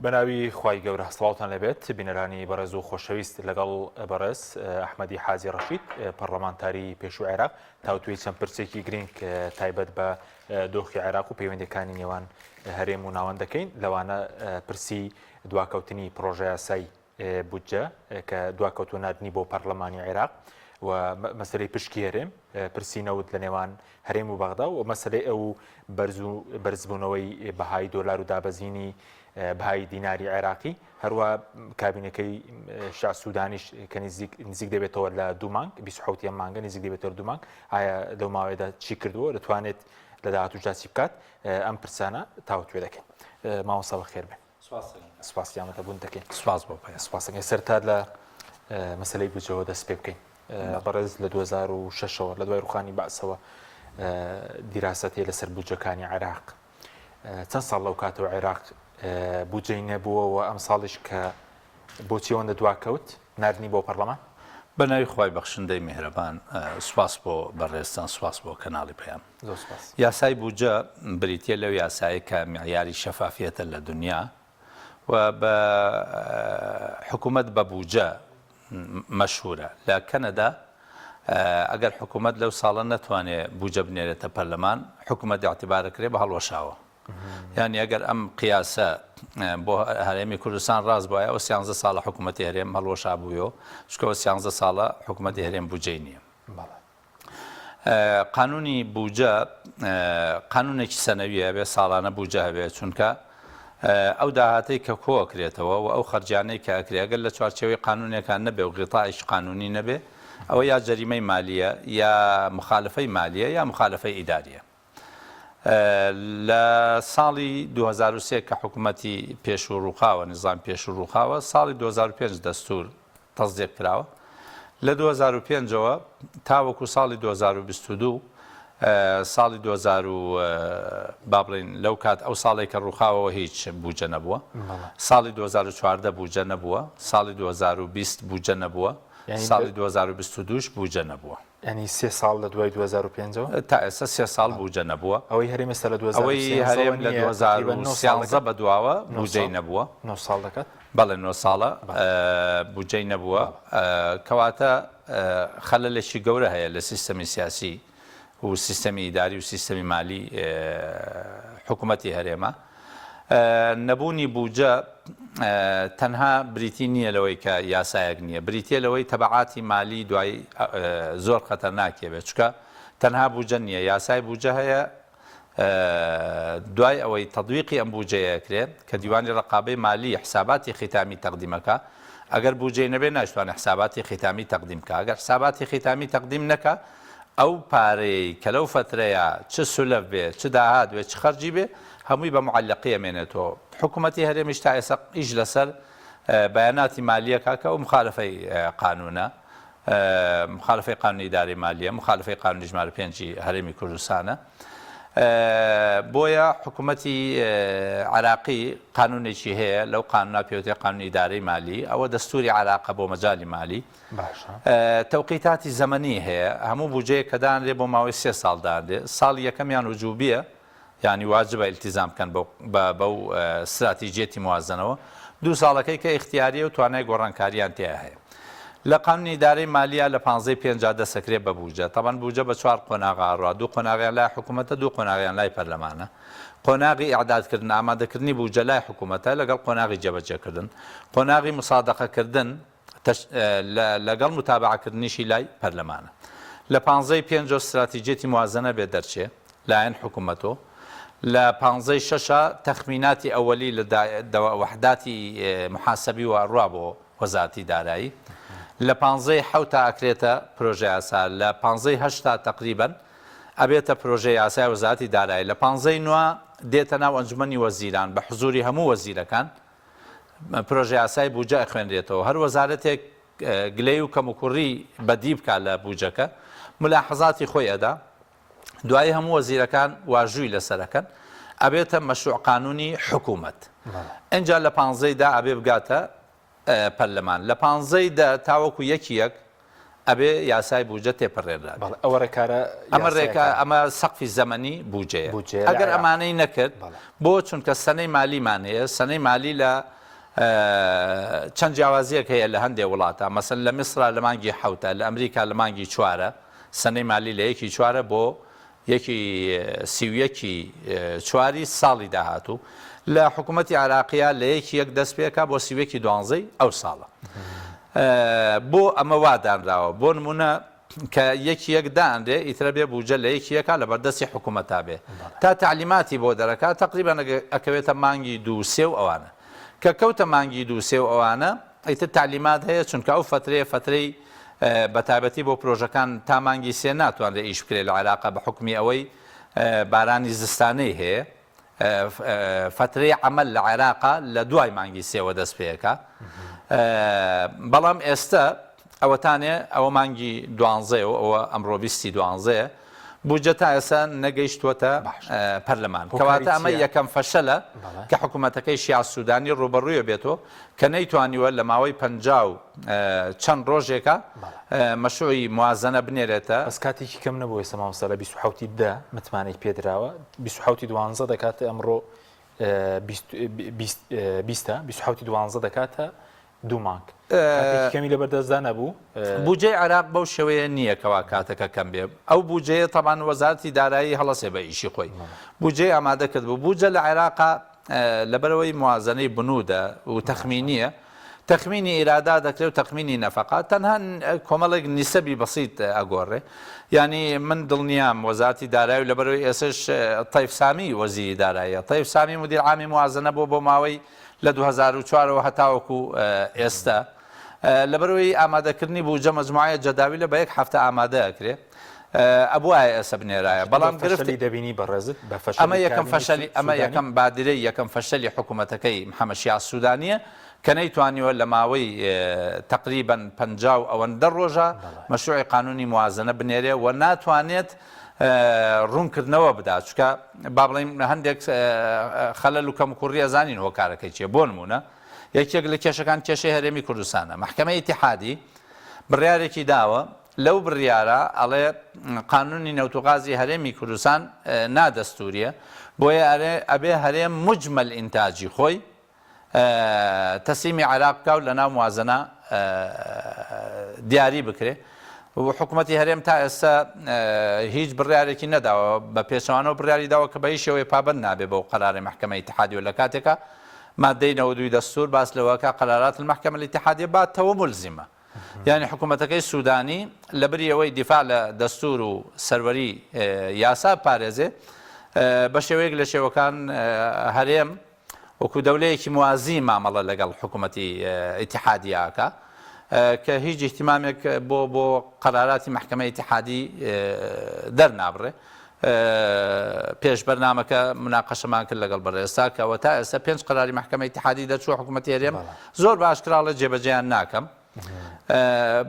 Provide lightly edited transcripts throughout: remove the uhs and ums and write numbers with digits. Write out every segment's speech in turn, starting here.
بەناوی خوای گەورە سڵاوتان لێبێت بینەرانی بەڕێز و خۆشەویست لەگەڵ بەڕێز ئەحمەدی حاجی ڕەشید پەڕلەمانتاری پێشوو عێراق تاوتوێی چەند پرسێکی گرنگ تایبەت بە دۆخی عێراق و پەیوەندەکانی نێوان هەرێم و ناوەند دەکەین لەوانە پرسی دواکەوتنی پڕۆژەیاسای بودجە کە دواکەوتووە ناردنی بۆ پەرلەمانی عێراق و مەسەلەی پشکی هەرێم، پرسی نەوت لە نێوان هەرێم و بەغدا و مەسەلەی ئەو بەرز و بەرزبوونەوەی بەهای دۆلار و دابەزینی بەهای دیناری عێراقی هەروە کابینەکەی شا سوودانیش کە نزیک نزیک دەبێتەوە لە دوو مانگ 27 مانگە نزیک دەبێتەوە دوو مانگ ئایا لەو ماوەیەدا چی کردووە دەتوانێت لە داهاتووشدا چی بکات ئەم پرسانە تاوتوێ دەکەین مامۆستا بەخێر بێن. سوپاس یامەتە بوون دەکەین. سوپاس بۆ پەیام. سوپاس دەکەین. سەرەتا لە مەسەلەی بودجەوە دەست پێ بکەین. بەڕێز لە 2006ەوە لە دوای ڕوخانی بەعسەوە دیراسەت هەیە لەسەر بودجەکانی عێراق. چەند ساڵ لەو کاتەوە عێراق بودجەی نەبووە و ئەم ساڵیش کە بۆچی ئەوەندە دواکەوت ناردنی بۆ پەرلەمان؟ بە ناوی خوای بەخشندەی میهرەبان سوپاس بۆ بەڕێزتان سوپاس بۆ کەناڵی پەیام. زۆر سوپاس. یاسای بودجە بریتیە لەو یاسایەی کە معیاری شەفافیەتە لە دونیا و بە حکومەت بە بوجە مەشهورە. لە کەنەدا ئەگەر حکومەت لەو ساڵە نەتوانێ بوجە بنێرێتە پەرلەمان حکومەت ئیعتیبار ئەکرێ بە هەڵوەشاوە. یانی ئەگەر ئەم قیاسە بۆ هەرێمی کوردستان ڕاست بوایە ئەو سیانزە ساڵە حکومەتی هەرێم هەڵوەشابوویەوە چونکە ئەو سیانزە ساڵە حکومەتی هەرێم بوجەی نییە. قانونی بوجە قانونێکی سەنەویە بێ ساڵانە بوجە هەبێ چونکە ئەو داهاتەی کە کۆئەکرێتەوە و ئەو خەرجانەی کە ئەکرێ ئەگەر لە چوارچێوەی قانونێکان نەبێ و غیتائێکی قانونی نەبێ ئەوە یا جەریمەی مالیە یا مخالفەی مالیە یا مخالفەی ئیداریە. لە ساڵی 2003 کە حکوومەتی پێشوو ڕووخاوە، نیزام پێشوو ڕووخاوە، ساڵی 2005 دەستوور تەسدیق کراوە. لە 2005 ەوە تاوەکو ساڵی 2022 ساڵی 2000 و با بڵێین لەو کات ئەو ساڵێک کە ڕووخاوەوە هیچ بوجە نەبووە. ساڵی 2014 بوجە نەبووە، ساڵی 2020 بوجە نەبووە، ساڵی 2022 بوجە نەبووە. یانی سێ ساڵ لە دوای 2005 ەوە؟ تا ئێستا سێ ساڵ بوجە نەبووە. ئەوەی هەرێم ئێستا لە 2013 ئەوەی هەرێم لە 2013 بە دواوە بوجەی نەبووە. نۆ ساڵ دەکات؟ بەڵێ نۆ ساڵە بوجەی نەبووە. کەواتە خەلەلێکی گەورە هەیە لە سیستەمی سیاسی و سیستەمی ئیداری و سیستەمی مالی حکوومەتی هەرێمە. نەبوونی بوجە تەنها بریتی نییە لەوەی کە یاسایەک نییە، بریتییە لەوەی تەبعاتی مالی دوای زۆر خەتەرناکێ بێت، چونکە تەنها بوجە نییە، یاسای بوجە هەیە، دوای ئەوەی تەدویقی ئەم بوجەیە ئەکرێ کە دیوانی ڕەقابەی مالی حساباتی ختامی تەقدیم ئەکا، ئەگەر بوجەی نەبێ ناشتوانێ حساباتی ختامی تەقدیم بکا، ئەگەر حساباتی ختامی تەقدیم نەکا ئەو پارەیەی کە لەو فەترەیا چ سولەف بێ چ داهات بێ چ خەرجی بێ هەمووی بە معەلەقی ئەمێنێتەوە. حکومەتی هەرێمیش تا ئێستا ئیش لەسەر بەیاناتی مالیە کا کە ئەو مخالەفەی قانونە، مخالەفەی قانونی ئیدارەی مالیە، مخالەفەی قانونی ژمارە پێنجی هەرێمی کوردستانە. بۆیە حکومەتی عێراقی قانونێکی هەیە لەو قانونە پێوترێ قانونی ئیدارەی مالی، ئەوە دەستوری عێراقە بۆ مەجالی مالی. باشە. تەوقیتاتی زەمەنی هەیە، هەموو بودجەیەک کە دانرێ بۆ ماوەی سێ ساڵ دانرێ، ساڵی یەکەمیان وجوبیە، یانی واجبە ئیلتیزام بکەن بەو بە بەو ستراتیجیەتی موازەنەوە، دوو ساڵەکەی کە ئیختیاریە و توانای گۆڕانکاریان تیا هەیە. لە قانونی ئیدارەی مالیە لە پانزەی پێنجا دەسەکرێ بە بوجە، تەبعەن بوجە بە چوار قۆناغا ئەڕوا، دوو قۆناغیان لای حکومەتە، دوو قۆناغیان لای پەرلەمانە. قۆناغی ئیعدادکردن، ئامادەکردنی بوجە لای حکومەتە لەگەڵ قۆناغی جێبەجێکردن. قۆناغی موسادەقەکردن، لەگەڵ موتابەعەکردنیشی لای پەرلەمانە. لە پانزەی پێنجەوە ستراتیجیەتی موازەنە بێ دەرچێ لایەن حکومەتۆ. لە پانزەی شەشا تەخمیناتی ئەوەلی لە وەحداتی موحاسەبی وە ئەڕوا بۆ وەزارەتی دارایی. لە پانزەی حەوتا ئەکرێتە پرۆژەیاسا. لە پانزەی هەشتا تەقریبەن ئەبێتە پرۆژەیاسای وەزارەتی دارایی. لە پانزەی نۆ دێتە ناو ئەنجومەنی وەزیران بە حزوری هەموو وەزیرەکان. پرۆژەیاسای بوجە ئەخوێنرێتەوە، هەر وەزارەتێک گلەی و کەموکوڕی بەدی بکا لە بوجەکە ملاحەزاتی خۆی ئەدا، دوایی هەموو وەزیرەکان واژووی لەسەر ئەکەن، ئەبێتە مەشروع قانونی حکوومەت. ئینجا لە پانزەی دا ئەبێ بگاتە پەرلەمان. لە پانزەی دە تاوەکو یەکی یەک. ئەبێ یاسای بوجە تێپەڕێنرابێ. بەڵێ ئەوە ڕێکارە ئەمە ڕێکا یاسایەکانە. ئەمە سەقفی زەمەنی بوجەیە. بودجەیە لە ئەگەر عێراق. ئەمانەی نەکرد بەڵێ. بۆ؟ چونکە سەنەی مالیمان هەیە، سەنەی مالی لە چەند جیاوازیەک هەیە لە هەندێ وڵاتە مەسەن لە میسرا لە مانگی حەوتە لە ئەمریکا لە مانگی چوارە سەنەی مالی لە یەکی چوارە بۆ یەکی 31ی چواری ساڵی داهاتوو لە حکوومەتی عراقیە لە یەکی یەک دەست پێکا بۆ 31ی دوانزەی ئەو ساڵە بۆ ئەمە وا دانراوە بۆ نمونە کە یەکی یەک دانرێ ئیترە بێ بوجە لە یەکی یەکا لە بەردەستی حکوومەتا بێ تا تەعلیماتی بۆ دەرەکا تەقریبەن ئەکەوێتە مانگی دوو سێ و ئەوانە کە کەوتە مانگی دوو سێ و ئەوانە ئیتر تەعلیمات هەیە چونکە ئەو فەترەیە فەترەی بە تایبەتی بۆ پرۆژەکان تا مانگی سێ ناتوانرێ ئیش بکرێ لە عێراقا بە حوکمی ئەوەی بارانی زستانەی هەیە فەترەی عەمەل لە عێراقا لە دوای مانگی سێوە دەست پێکا بەڵام ئێستا ئەوەتانێ ئەوە مانگی دوانزەیە و ئەوە ئەمڕۆ بیستی دوانزەیە بودجە تا ئێستا نەگەیشتووەتە پەرلەمان کەواتە ئەمە یەکەم فەشەلە کە حکوومەتەکەی شیاع سوودانی ڕووبەڕوویە بێتەوە کە نەیتوانیوە لە ماوەی پەنجا و چەند ڕۆژێکە مەشروعی موازەنە بنێرێتە. بەس کاتێکی کەم نەبوو ئێستا مامۆستا لە 27 ی دە متمانەی پێدراوە 27 ی دوانزە دەکاتە ئەمڕۆ بیستە 27 ی دوانزە دەکاتە دوو مانگ کاتێکی کەمی لەبەردەستدا نەبوو. بودجەی عێراق بەو شێوەیە نییە کەوا کاتەکە کەم بێ ئەو بودجەیە تەبعەن وەزارەتی دارایی هەڵەسێ بە ئیشی خۆی بودجەی ئامادە کردبوو بودجە لە عێراقا لەبەرئەوەی موازەنەی بنودە و تەخمینییە، تەخمینی ئیرادات دەکرێ و تەخمینی نەفەقات، تەنها کۆمەڵێک نیسەبی بەسیت ئەگۆڕێ. یانی من دڵنیام وەزارەتی دارایی و لەبەرئەوەی ئێسش تەیف سامی وەزیری داراییە، تەیف سامی مودیر عامی موازەنە بووە بۆ ماوەی لە 2004 ەوە هەتاوەکو ئێستە. لەبەرئەوەی ئامادەکردنی بوجە مەجموعەیە جەداویلە بە یەک هەفتە ئامادە ئەکرێ. ئەبوایە ئێسە بنێرایە بەڵام گرفتی دەبینی بەڕێزت بە فەشەلی ئەمە یەکەم فەشەلی ئەمە یەکەم بادرەی یەکەم فەشەلی حکوومەتەکەی محەممەد شیاع سوودانییە کە نەیتوانیوە لە ماوەی تەقریبەن 50 و ئەوەندە ڕۆژە مەشروعی قانونی موازنە بنێرێ و ناتوانێت ڕوونکردنەوە بدات چونکە با بڵێین هەندێک خەلەل و کەموکوڕی ئەزانین هۆکارەکەی چییە بۆ نموونە یەکێک لە کێشەکان کێشەی هەرێمی کوردستانە مەحکەمەی ئیتیحادی بڕیارێکی داوە لەو بڕیارە ئەڵێ قانونی نەوت و غازی هەرێمی کوردستان نادەستوریە بۆیە ئەرێ ئەبێ هەرێم موجمەل ئینتاجی خۆی تەسلیمی عێراق بکا و لەناو موازنە دیاری بکرێ و حکوومەتی هەرێم تا ئێستا هیچ بڕیارێکی نەداوە بە پێچەوانەوە بڕیاری داوە کە بە هیچ شێوەیە پابەند نابێ بەو قەرارەی مەحکەمەی ئیتحادی و لە کاتێکا مادەی 92 دەستور باس لەوەکە قەرارات المحکمە الاتحادیە باتەوە ملزمە یانی حکومەتەکەی سودانی لەبری ئەوەی دیفاع لە دەستور و سەروەری یاسا بپارێزێ بە شێوەیەک لە شێوەکان هەرێم وەکو دەولەیەکی موازی مامەڵە لەگەڵ حکومەتی ئیتیحادی ئاکا کە هیچ ئیهتیمامێک بۆ بۆ قەراراتی مەحکەمە ئیتیحادی دەرنابڕێ پێش بەرنامەکە مناقەشەمان کرد لەگەڵ بەڕێزتا کە ئەوە تا ئێستا پێنج قەراری مەحکەمە ئیتیحادی دەرچووە حکوومەتی هەرێم زۆر بە ئاشکرا ئەڵێ جێبەجێیان ناکەم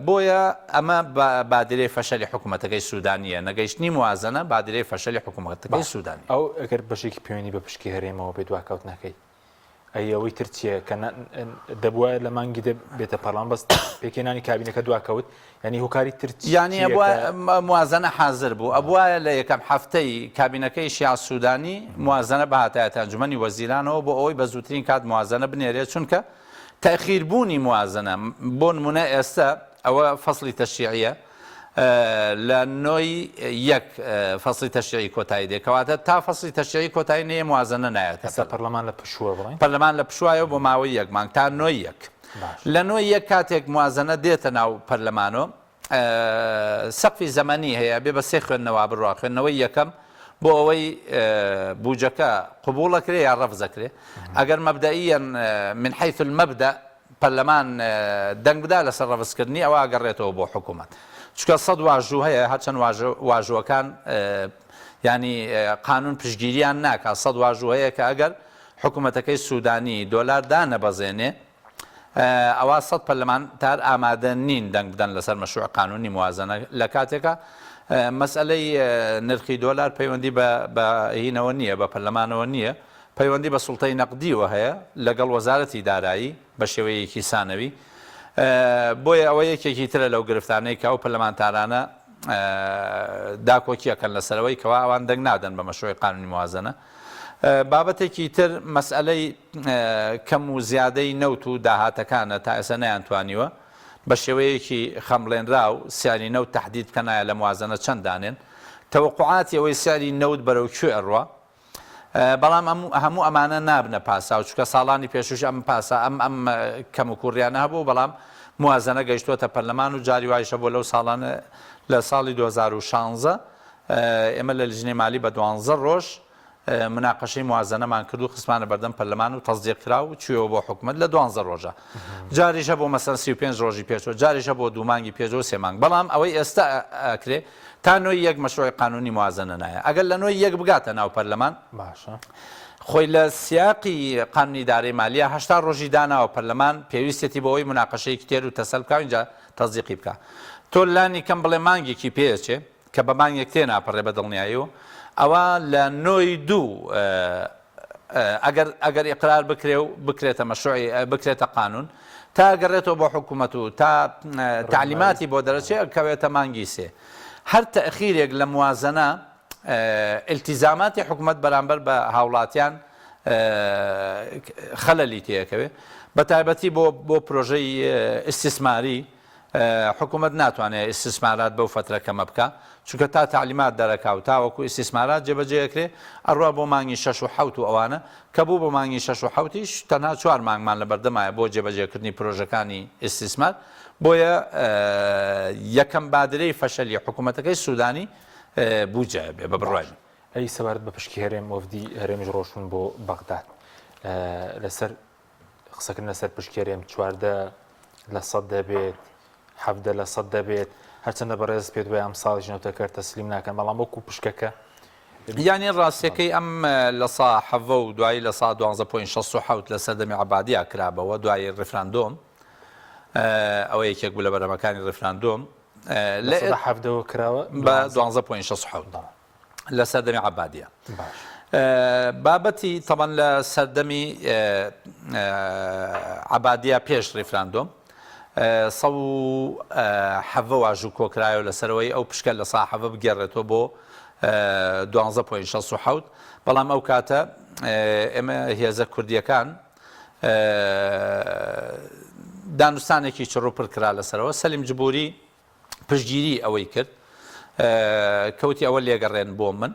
بۆیە ئەمە بادرەی فەشەلی حکوومەتەکەی سوودانیە نەگەیشتنی موازنە بادرەی فەشەلی حکوومەتەکەی سوودانی ئەو ئەگەر بەشێکی پەیوەندی بە پشکی هەرێمەوە بێ دواکەوتنەکەی ئەی ئەوەی تر چییە کە دەبوایە لە مانگی دە بێتە پەرلەمان بەس پێکهێنانی کابینەکە دواکەوت یعنی هۆکاری تر یعنی موازنە حاضر بوو ئەبوایە لە یەکەم هەفتەی کابینەکەی شیاع سوودانی موازنە بهاتایەتە ئەنجومەنی وەزیرانەوە بۆ ئەوەی بە زووترین کات موازنە بنێرێت چونکە تەخیر بوونی موازنە بۆ نمونە ئێستا ئەوە فەصلی تەشریعیە لە نۆی یەک فەسڵی تەشریعی کۆتایی دێ کەواتە تا فەسڵی تەشریعی کۆتایی نەیە موازەنە نایەتە ئێستا پەرلەمان لە پشووە بڵێین پەرلەمان لە پشوایە بۆ ماوەی یەک مانگ تا نۆی یەک لە نۆی یەک کاتێک موازەنە دێتە ناو پەرلەمانۆ سەقفی زەمەنی هەیە بێ بە سێ خوێندنەوە بڕوا خوێندنەوەی یەکەم بۆ ئەوەی بوجەکە قبوڵەکرێ یا ڕەفزەکرێ ئەگەر مەبدەئیەن من حیث المبدأ پەرلەمان دەنگ بدا لەسەر ڕەفزکردنی ئەوا ئەگەڕێتەوە بۆ حکوومەت چونکە سەد واژوو هەیە هەرچەند واژووەکان ینی قانون پشگیریان ناکات سەد واژوو هەیە کە ئەگەر حکوومەتەکەی سوودانی دۆلار دانەبەزێنێ ئەوا سەد پەرلەمانتار ئامادە نین دەنگ بدەن لەسەر مەشروع قانونی موازنە لە کاتێکا مەسئلەی نرخی دۆلار پەیوەندی بە هینەوە نییە بە پەرلەمانەوە نییە پەیوەندی بە سوڵتەی نەقدیوە هەیە لەگەڵ وەزارەتی دارایی بە شێوەیەکی سانەوی. بۆیە ئەوە یەکێکی ترە لەو گرفتانەی کە ئەو پەرلەمانتارانە داکۆکی ئەکەن لەسەرەوەی کەوا ئەوان دەنگ نادەن بە مەشروعی قانونی موازنە. بابەتێکی تر مەسئەلەی کەم و زیادەی نەوت و داهاتەکانە تا ئێستا نەیانتوانیوە بە شێوەیەکی خەمڵێنراو سعری نەوت تەحدید بکەن ئایا لە موازنە چەند دانێن تەوەقوعاتی ئەوەی سعری نەوت بەرەو کوێ ئەڕوا بەڵام ئەم هەموو ئەمانە نابنە پاساو چونکە ساڵانی پێشوش ئەم پاسا ئەم ئەم کەموکوڕیانە هەبوو بەڵام موازنە گەیشتووەتە پەرلەمان و جاری وایشە بۆ لەو ساڵانە لە ساڵی 2016 ئێمە لە لیژنەی مالی بە دوانزە ڕۆژ مناقەشەی موازنەمان کرد و خستمانە بەردەم پەرلەمان و تەسدیق کرا و چوویەوە بۆ حکومەت لە دوانزە ڕۆژە جاریش هەبوو مەسەن 35 ڕۆژی پێچوە جاریش هەبوو دوو مانگی پێچوە سێ مانگ بەڵام ئەوەی ئێستا ئەکرێ تا نۆی یەک مەشروعی قانونی موازنە نایە ئەگەر لە نۆی یەک بگاتە ناو پەرلەمان باشە. خۆی لە سیاقی قانونی ئیدارەی مالیە 80 ڕۆژی داناوە پەرلەمان پێویستێتی بۆ ئەوەی مناقەشەیەکی تێر و تەسەل بکا و ئینجا تەسدیقی بکا تۆ لانی کەم بڵێ مانگێکی پێ ئەچێ کە بە مانگێک تێناپەڕێ بە دڵنیاییەوە ئەوە لە نۆی دوو ئەگەر ئەگەر ئیقرار بکرێ و بکرێتە مەشروعی بکرێتە قانون تا گەڕێتەوە بۆ حکوومەت و تا تەعلیماتی بۆ دەرەچێ ئەکەوێتە مانگی سێ هەر تەئخیرێک لە موازەنە ئیلتیزاماتی حکوومەت بەرامبەر بە هاوڵاتیان خەلەلی تێکەوێ بە تایبەتی بۆ بۆ پرۆژەی ئیستیسماری حکومەت ناتوانێ ئیستیسمارات بەو فەترە کەمە بکا چونکە تا تەعلیمات دەرەکا و تاوەکو ئیستیسمارات جێبەجێ ئەکرێ ئەڕوا بۆ مانگی شەش و حەوت و ئەوانە کە بوو بۆ مانگی شەش و حەوتیش تەنها چوار مانگمان لەبەردەمایە بۆ جێبەجێکردنی پرۆژەکانی ئیستیسمار بۆیە یەکەم بادرەی فەشەلی حکومەتەکەی سودانی بوجە بێ بە بڕوای من. ئەی سەبارەت بە پشکی هەرێم وەفدی هەرێمیش ڕۆشتوون بۆ بەغداد لەسەر قسەکردن لەسەر پشکی هەرێم 14% دەبێت 17% دەبێت هەرچەندە بەڕێز پێت وایە ئەم ساڵیش نەوتەکەر تەسلیم ناکەن بەڵام وەکو پشکەکە یانی ڕاستیەکەی ئەم 17% و دوایی 12.67% لە سەردەمی عەبادیا کرابەوە دوای ڕیفراندۆم ئەوە یەکێک بوو لە بەرهەمەکانی ڕیفراندۆم لە حەڤدەوە کراوە بە 12.67 لە سەردەمی عەبادیە بابەتی تەبەن لە سەردەمی عەبادیە پێش ڕیفراندۆم 117 واژوو کۆکرایەوە لەسەرەوەی ئەو پشکە لە ساحەڤە بگێڕێتەوە بۆ 12.67 بەڵام ئەو کاتە ئێمە هێزە کوردیەکان دانوستانێکی چڕ و پڕ کرا لەسەرەوە سەلیم جبوری پشتگیری ئەوەی کرد کە وتی ئەوە لێگەڕێن بۆ من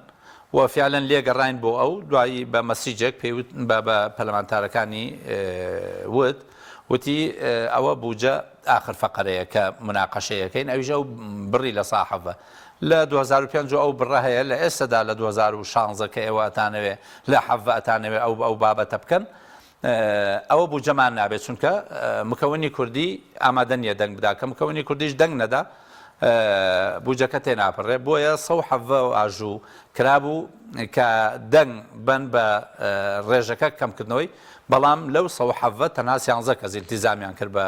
و فعلەن لێگەڕاین بۆ ئەو دوایی بە مەسیجێک پێی وت بە بە پەرلەمانتارەکانی وت وتی ئەوە بوجە ئاخر فەقەرەیە کە مناقەشەیەکەین ئەویش ئەو بڕی لە ساحەڤە لە 2005 ئەو بڕە هەیە لە ئێستەدا لە 2016 کە ئێوە ئەتانەوێ لە حەڤە ئەتانەوێ ئەو ئەو بابەتە بکەن ئەوە بوجەمان نابێت چونکە مکەونی کوردی ئامادە نییە دەنگ بدا کە مکەونی کوردیش دەنگ نەدا بوجەکە تێناپەڕێ بۆیە 117 ئاژوو کرابوو کە دەنگ بن بە ڕێژەکە کەمکردنەوەی بەڵام لەو 117 تەنها 13 کەس ئیلتیزامیان کرد بە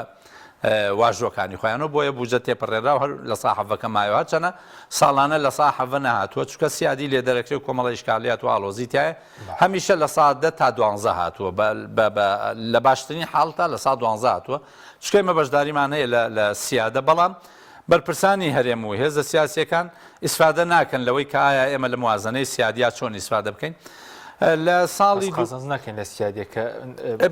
واژۆکانی خۆیان و بۆیە بوجە تێپەڕێنراو هەر لە سا حەڤەکە مایەوە هەرچەنە ساڵانە لە سا حەڤە نەهاتووە چونکە سیادی لێ دەرەکرێ و کۆمەڵە ئیشکالیات و ئاڵۆزی تایە هەمیشە لە سا دە تا دوانزە هاتووە بە بە لە باشترین حاڵتا لە سا دوانزە هاتووە چونکە ئێمە بەشداریمان هەیە لە لە سیادە بەڵام بەرپرسانی هەرێم و هێزە سیاسیەکان ئیسفادە ناکەن لەوەی کە ئایا ئێمە لە موازنەی سیادیا چۆن ئیسفادە بکەین لە ساڵی بەس قازانج ناکەین لە سیادیەکە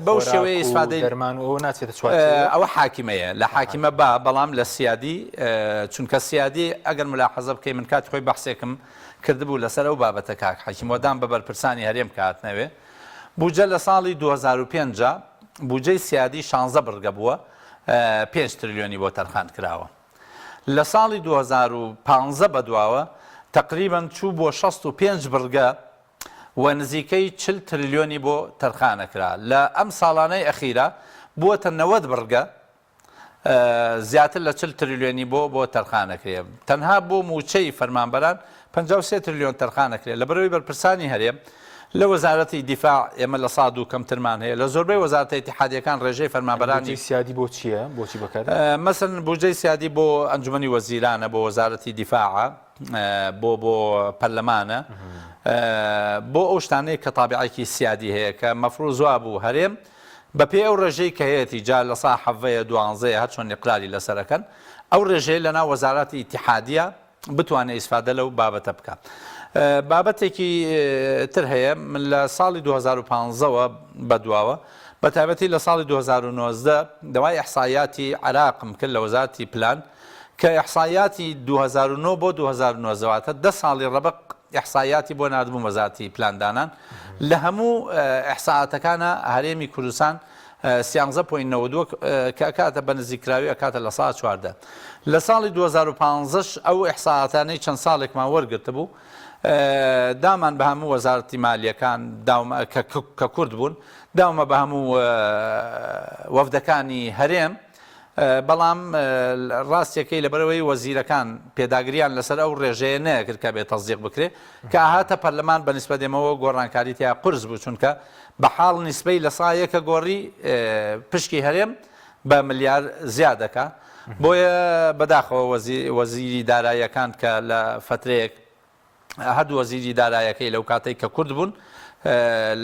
بەو شێوەیە ئیسفادەی دەرمان و ئەوە ناچێتە چوارچێوە ئەوە حاکیمەیە لە حاکیمە با بەڵام لە سیادی چونکە سیادی ئەگەر ملاحەزە بکەی من کاتی خۆی بەحسێکم کردبوو لەسەر ئەو بابەتە کاک حەکیم وەدام بە بەرپرسانی هەرێم کە هاتنەوێ بوجە لە ساڵی 2005 بوجەی سیادی 16 بڕگە بووە 5 تریلیۆنی بۆ تەرخان کراوە لە ساڵی 2015 بەدواوە تقریبا چوو بۆ 65 بڕگە و نزیکەی 40 تریلیۆنی بۆ تەرخانەکرا لە ئەم ساڵانەی ئەخیرا بووەتە 90 بڕگە زیاتر لە 40 تریلیۆنی بۆ بۆ تەرخان ئەکرێ تەنها بۆ مووچەی فەرمانبەران 53 تریلیۆن تەرخان ئەکرێ لەبەرئەوەی بەرپرسانی هەرێم لە وەزارەتی دیفاع ئێمە لە سا دوو کەمترمان هەیە لە زۆربەی وەزارەتە ئیتیحادیەکان ڕێژەی فەرمانبەرانی بودجەی سیادی بۆ چییە؟ بۆچی بەکار؟ مەسەلەن بودجەی سیادی بۆ ئەنجومەنی وەزیرانە بۆ وەزارەتی دیفاعە بۆ بۆ پەرلەمانە بۆ ئەو شتانەی کە تابعێکی سیادی هەیە کە مەفروز وابوو هەرێم. بە پێی ئەو ڕێژەی کە هەیەتی جا لە سا حەڤەیە دوانزەیە هەر چۆن ئیقراری لەسەر ئەکەن ئەو ڕێژەیە لە ناو وەزاراتی ئیتیحادیە بتوانێ ئیسفادە لەو بابەتە بکا. بابەتێکی تر هەیە من لە ساڵی 2015 وە بە دواوە بە تایبەتی لە ساڵی 2019 داوای ئیحسایاتی عێراقم کرد لە وەزارەتی پلان کە ئیحسایاتی 2009 بۆ 2019 واتە دە ساڵی ڕەبق ئیحسایاتی بۆ ناردبووم وەزارەتی پلاندانان لە هەموو ئیحسائاتەکانا هەرێمی کوردستان سیانزە point 92 کە ئەکاتە بە نزیککراوی ئەکاتە 14% لە ساڵی 2015 ش ئەو ئیحسائاتانەی چەند ساڵێکمان وەرگرتبوو دامان بە هەموو وەزارەتی مالیەکان داومە کە کورد بوون داومە بە هەموو وەفدەکانی هەرێم بەڵام ڕاستیەکەی لەبەرئەوەی وەزیرەکان پێداگریان لەسەر ئەو ڕێژەیە نەکرد کە بێ تەسدیق بکرێ کە ئاهاتە پەرلەمان بە نیسبەت ئێمەوە گۆڕانکاری تیا قورس بوو چونکە بە حاڵ نیسبەی لە سا یەکە گۆڕی پشکی هەرێم بە ملیار زیاد دەکا بۆیە بەداخەوە وەزیری داراییەکان کە لە فەترەیەک هەردوو وەزیری دارایەکەی لەو کاتەی کە کورد بوون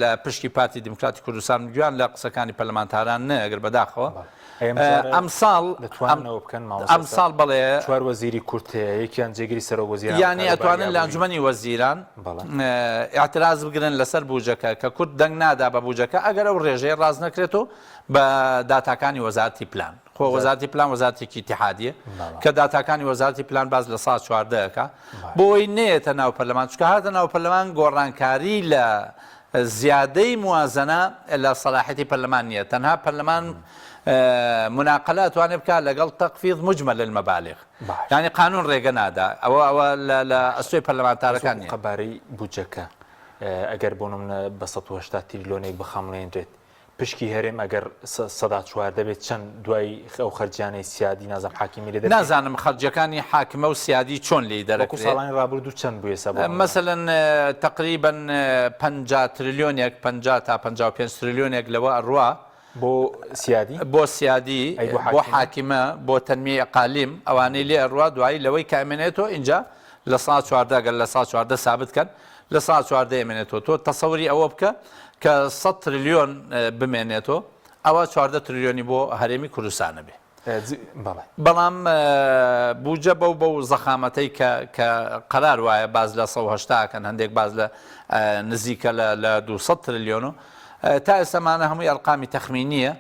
لە پشکی پارتی دیموکراتی کوردستان گوێیان لە قسەکانی پەرلەمانتاران نەگرت بەداخەوە ئەمساڵ دەتوانەوە بکەن ئەمساڵ بەڵێ چوار وەزیری کورد هەیە یەکیان جێگری سەرۆک وەزیران یانی ئەتوانن لە ئەنجومەنی وەزیران ئیعتراز بگرن لەسەر بوجەکە کە کورد دەنگ نادا بە بوجەکە ئەگەر ئەو ڕێژەیە ڕاست نەکرێت و بە داتاکانی وەزارەتی پلان خۆ وەزارەتی پلان وەزارەتێکی ئیتیحادیە کە داتاکانی وەزارەتی پلان باس لە سا 14 ئەکا بۆی نەیەتە ناو پەرلەمان چونکە هاتە ناو پەرلەمان گۆڕانکاری لە زیادەی موازنە لە سەلاحیەتی پەرلەمان نییە تەنها پەرلەمان مناقلە ئەتوانێت بکات لەگەڵ تەقفیض مجمل المبالغ یعنی قانون ڕێگە نادا ئەوە ئەوە لە ئەستۆی پەرلەمانتارەکان نییە. قەبارەی بودجەکە ئەگەر بۆ نمونە بە 180 تریلیۆنێک بخەمڵێنرێت پشکی هەرێم ئەگەر 14% بێت چەند دوای ئەو خەرجیانەی سیادی نازم حاکمی لێ دەرکرێت؟ نازانم خەرجیەکانی حاکمە و سیادی چۆن لێی وەکو دەرەکرێ. ساڵانی ڕابردوو چەند بوو ئێستا بۆ نمونە؟ مەسەلەن تەقریبەن 50 ترلیۆنێک 50 تا 55 ترلیۆنێک لەوە ئەڕوا. بۆ سیادی؟ بۆ سیادی، ئەی بۆ بۆ حاکمە؟ حاکمە، بۆ تەنمیەی ئەقالیم ئەوانەی لێ ئەڕوا دوایی لەوەی کە ئەمێنێتەوە ئینجا 14% گەر 14% سابت کەن 14% ئەمێنێتەوە تۆ تەسەوری ئەوە بکە کە 100 ترلیۆن بمێنێتەوە ئەوە 14 ترلیۆنی بۆ هەرێمی کوردستانە بێ. بەڵێ. بەڵام بوجە بەو بەو زەخامەتەی کە کە قەرار وایە باس لە 180 ئەکەن هەندێک باس لە نزیکە لە لە 200 ترلیۆن و تا ئێستا مانە هەمووی ئەرقامی تەخمینیە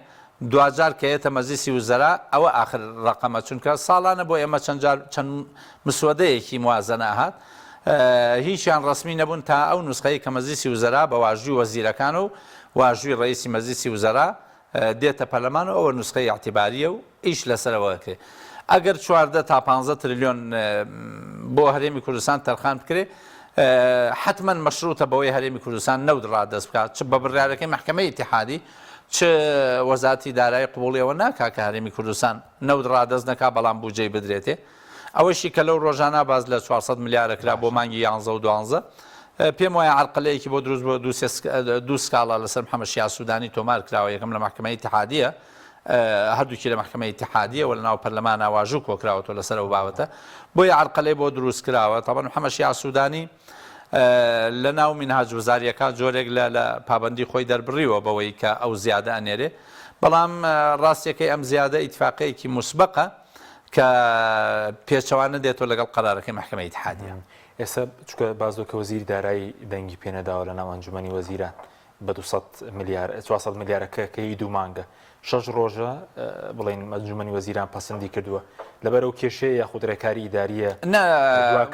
دواجار کە یەتە مەجلیسی وزەرا ئەوە ئاخر ڕەقەمە چونکە ساڵانە بۆ ئێمە چەند جار چەند مسوەدەیەکی موازەنە ئەهات هیچیان ڕەسمی نەبوون تا ئەو نوسخەی کە مەجلیسی وزەرا بە واژووی وەزیرەکان و واژووی ڕەئیسی مەجلیسی وزەرا دێتە پەرلەمان و ئەوە نوسخەی ئیعتیباریە و ئیش لەسەرەوە ئەکرێ ئەگەر 14 تا 15 ترلیۆن بۆ هەرێمی کوردستان تەرخان بکرێ حەتمەن مەشروتە بەوەی هەرێمی کوردستان نەوت ڕادەست بکات چ بە بڕیارەکەی مەحکەمەی ئیتیحادی چ وەزارەتی دارایی قبوڵی ئەوە ناکا کە هەرێمی کوردستان نەوت ڕادەست نەکا بەڵام بودجەی بدرێتێ ئەوەشی کە لەو ڕۆژانە باس لە 400 ملیارە کرا بۆ مانگی یانزە و دوانزە پێم وایە عەرقەلەیەکی بۆ دروست بووە دوو سکاڵا لەسەر محەممەد شیاع سوودانی تۆمار کراوە یەکەم لە مەحکەمەی ئیتیحادیە هەردووکی لە مەحکەمەی ئیتیحادیە و لەناو پەرلەمانا واژوو کۆکراوەتەوە لەسەر ئەو بابەتە بۆیە عەرقەلەی بۆ دروست کراوە تەبعەن محەممەد شیاع سوودانی لە ناو مینهاج وزاریەکە جۆرێک لە لە پابەندی خۆی دەربڕیوە بەوەی کە ئەو زیادە ئەنێرێ بەڵام ڕاستیەکەی ئەم زیادە ئیتفاقەیەکی موسبەقە کە پێچەوانە دێتەوە لەگەڵ قەرارەکەی مەحکەمەی ئیتحادیە. ئێستا چونکە باس لەوە کە وەزیری دارایی دەنگی پێ نەداوە لە ناو ئەنجومەنی وەزیران بە 200 ملیار 400 ملیارەکە کە هی دوو مانگە شەش ڕۆژە بڵێن ئەنجومەنی وەزیران پەسەندی کردووە لەبەر ئەو کێشەیە یاخود ڕێکاری ئیداریە نا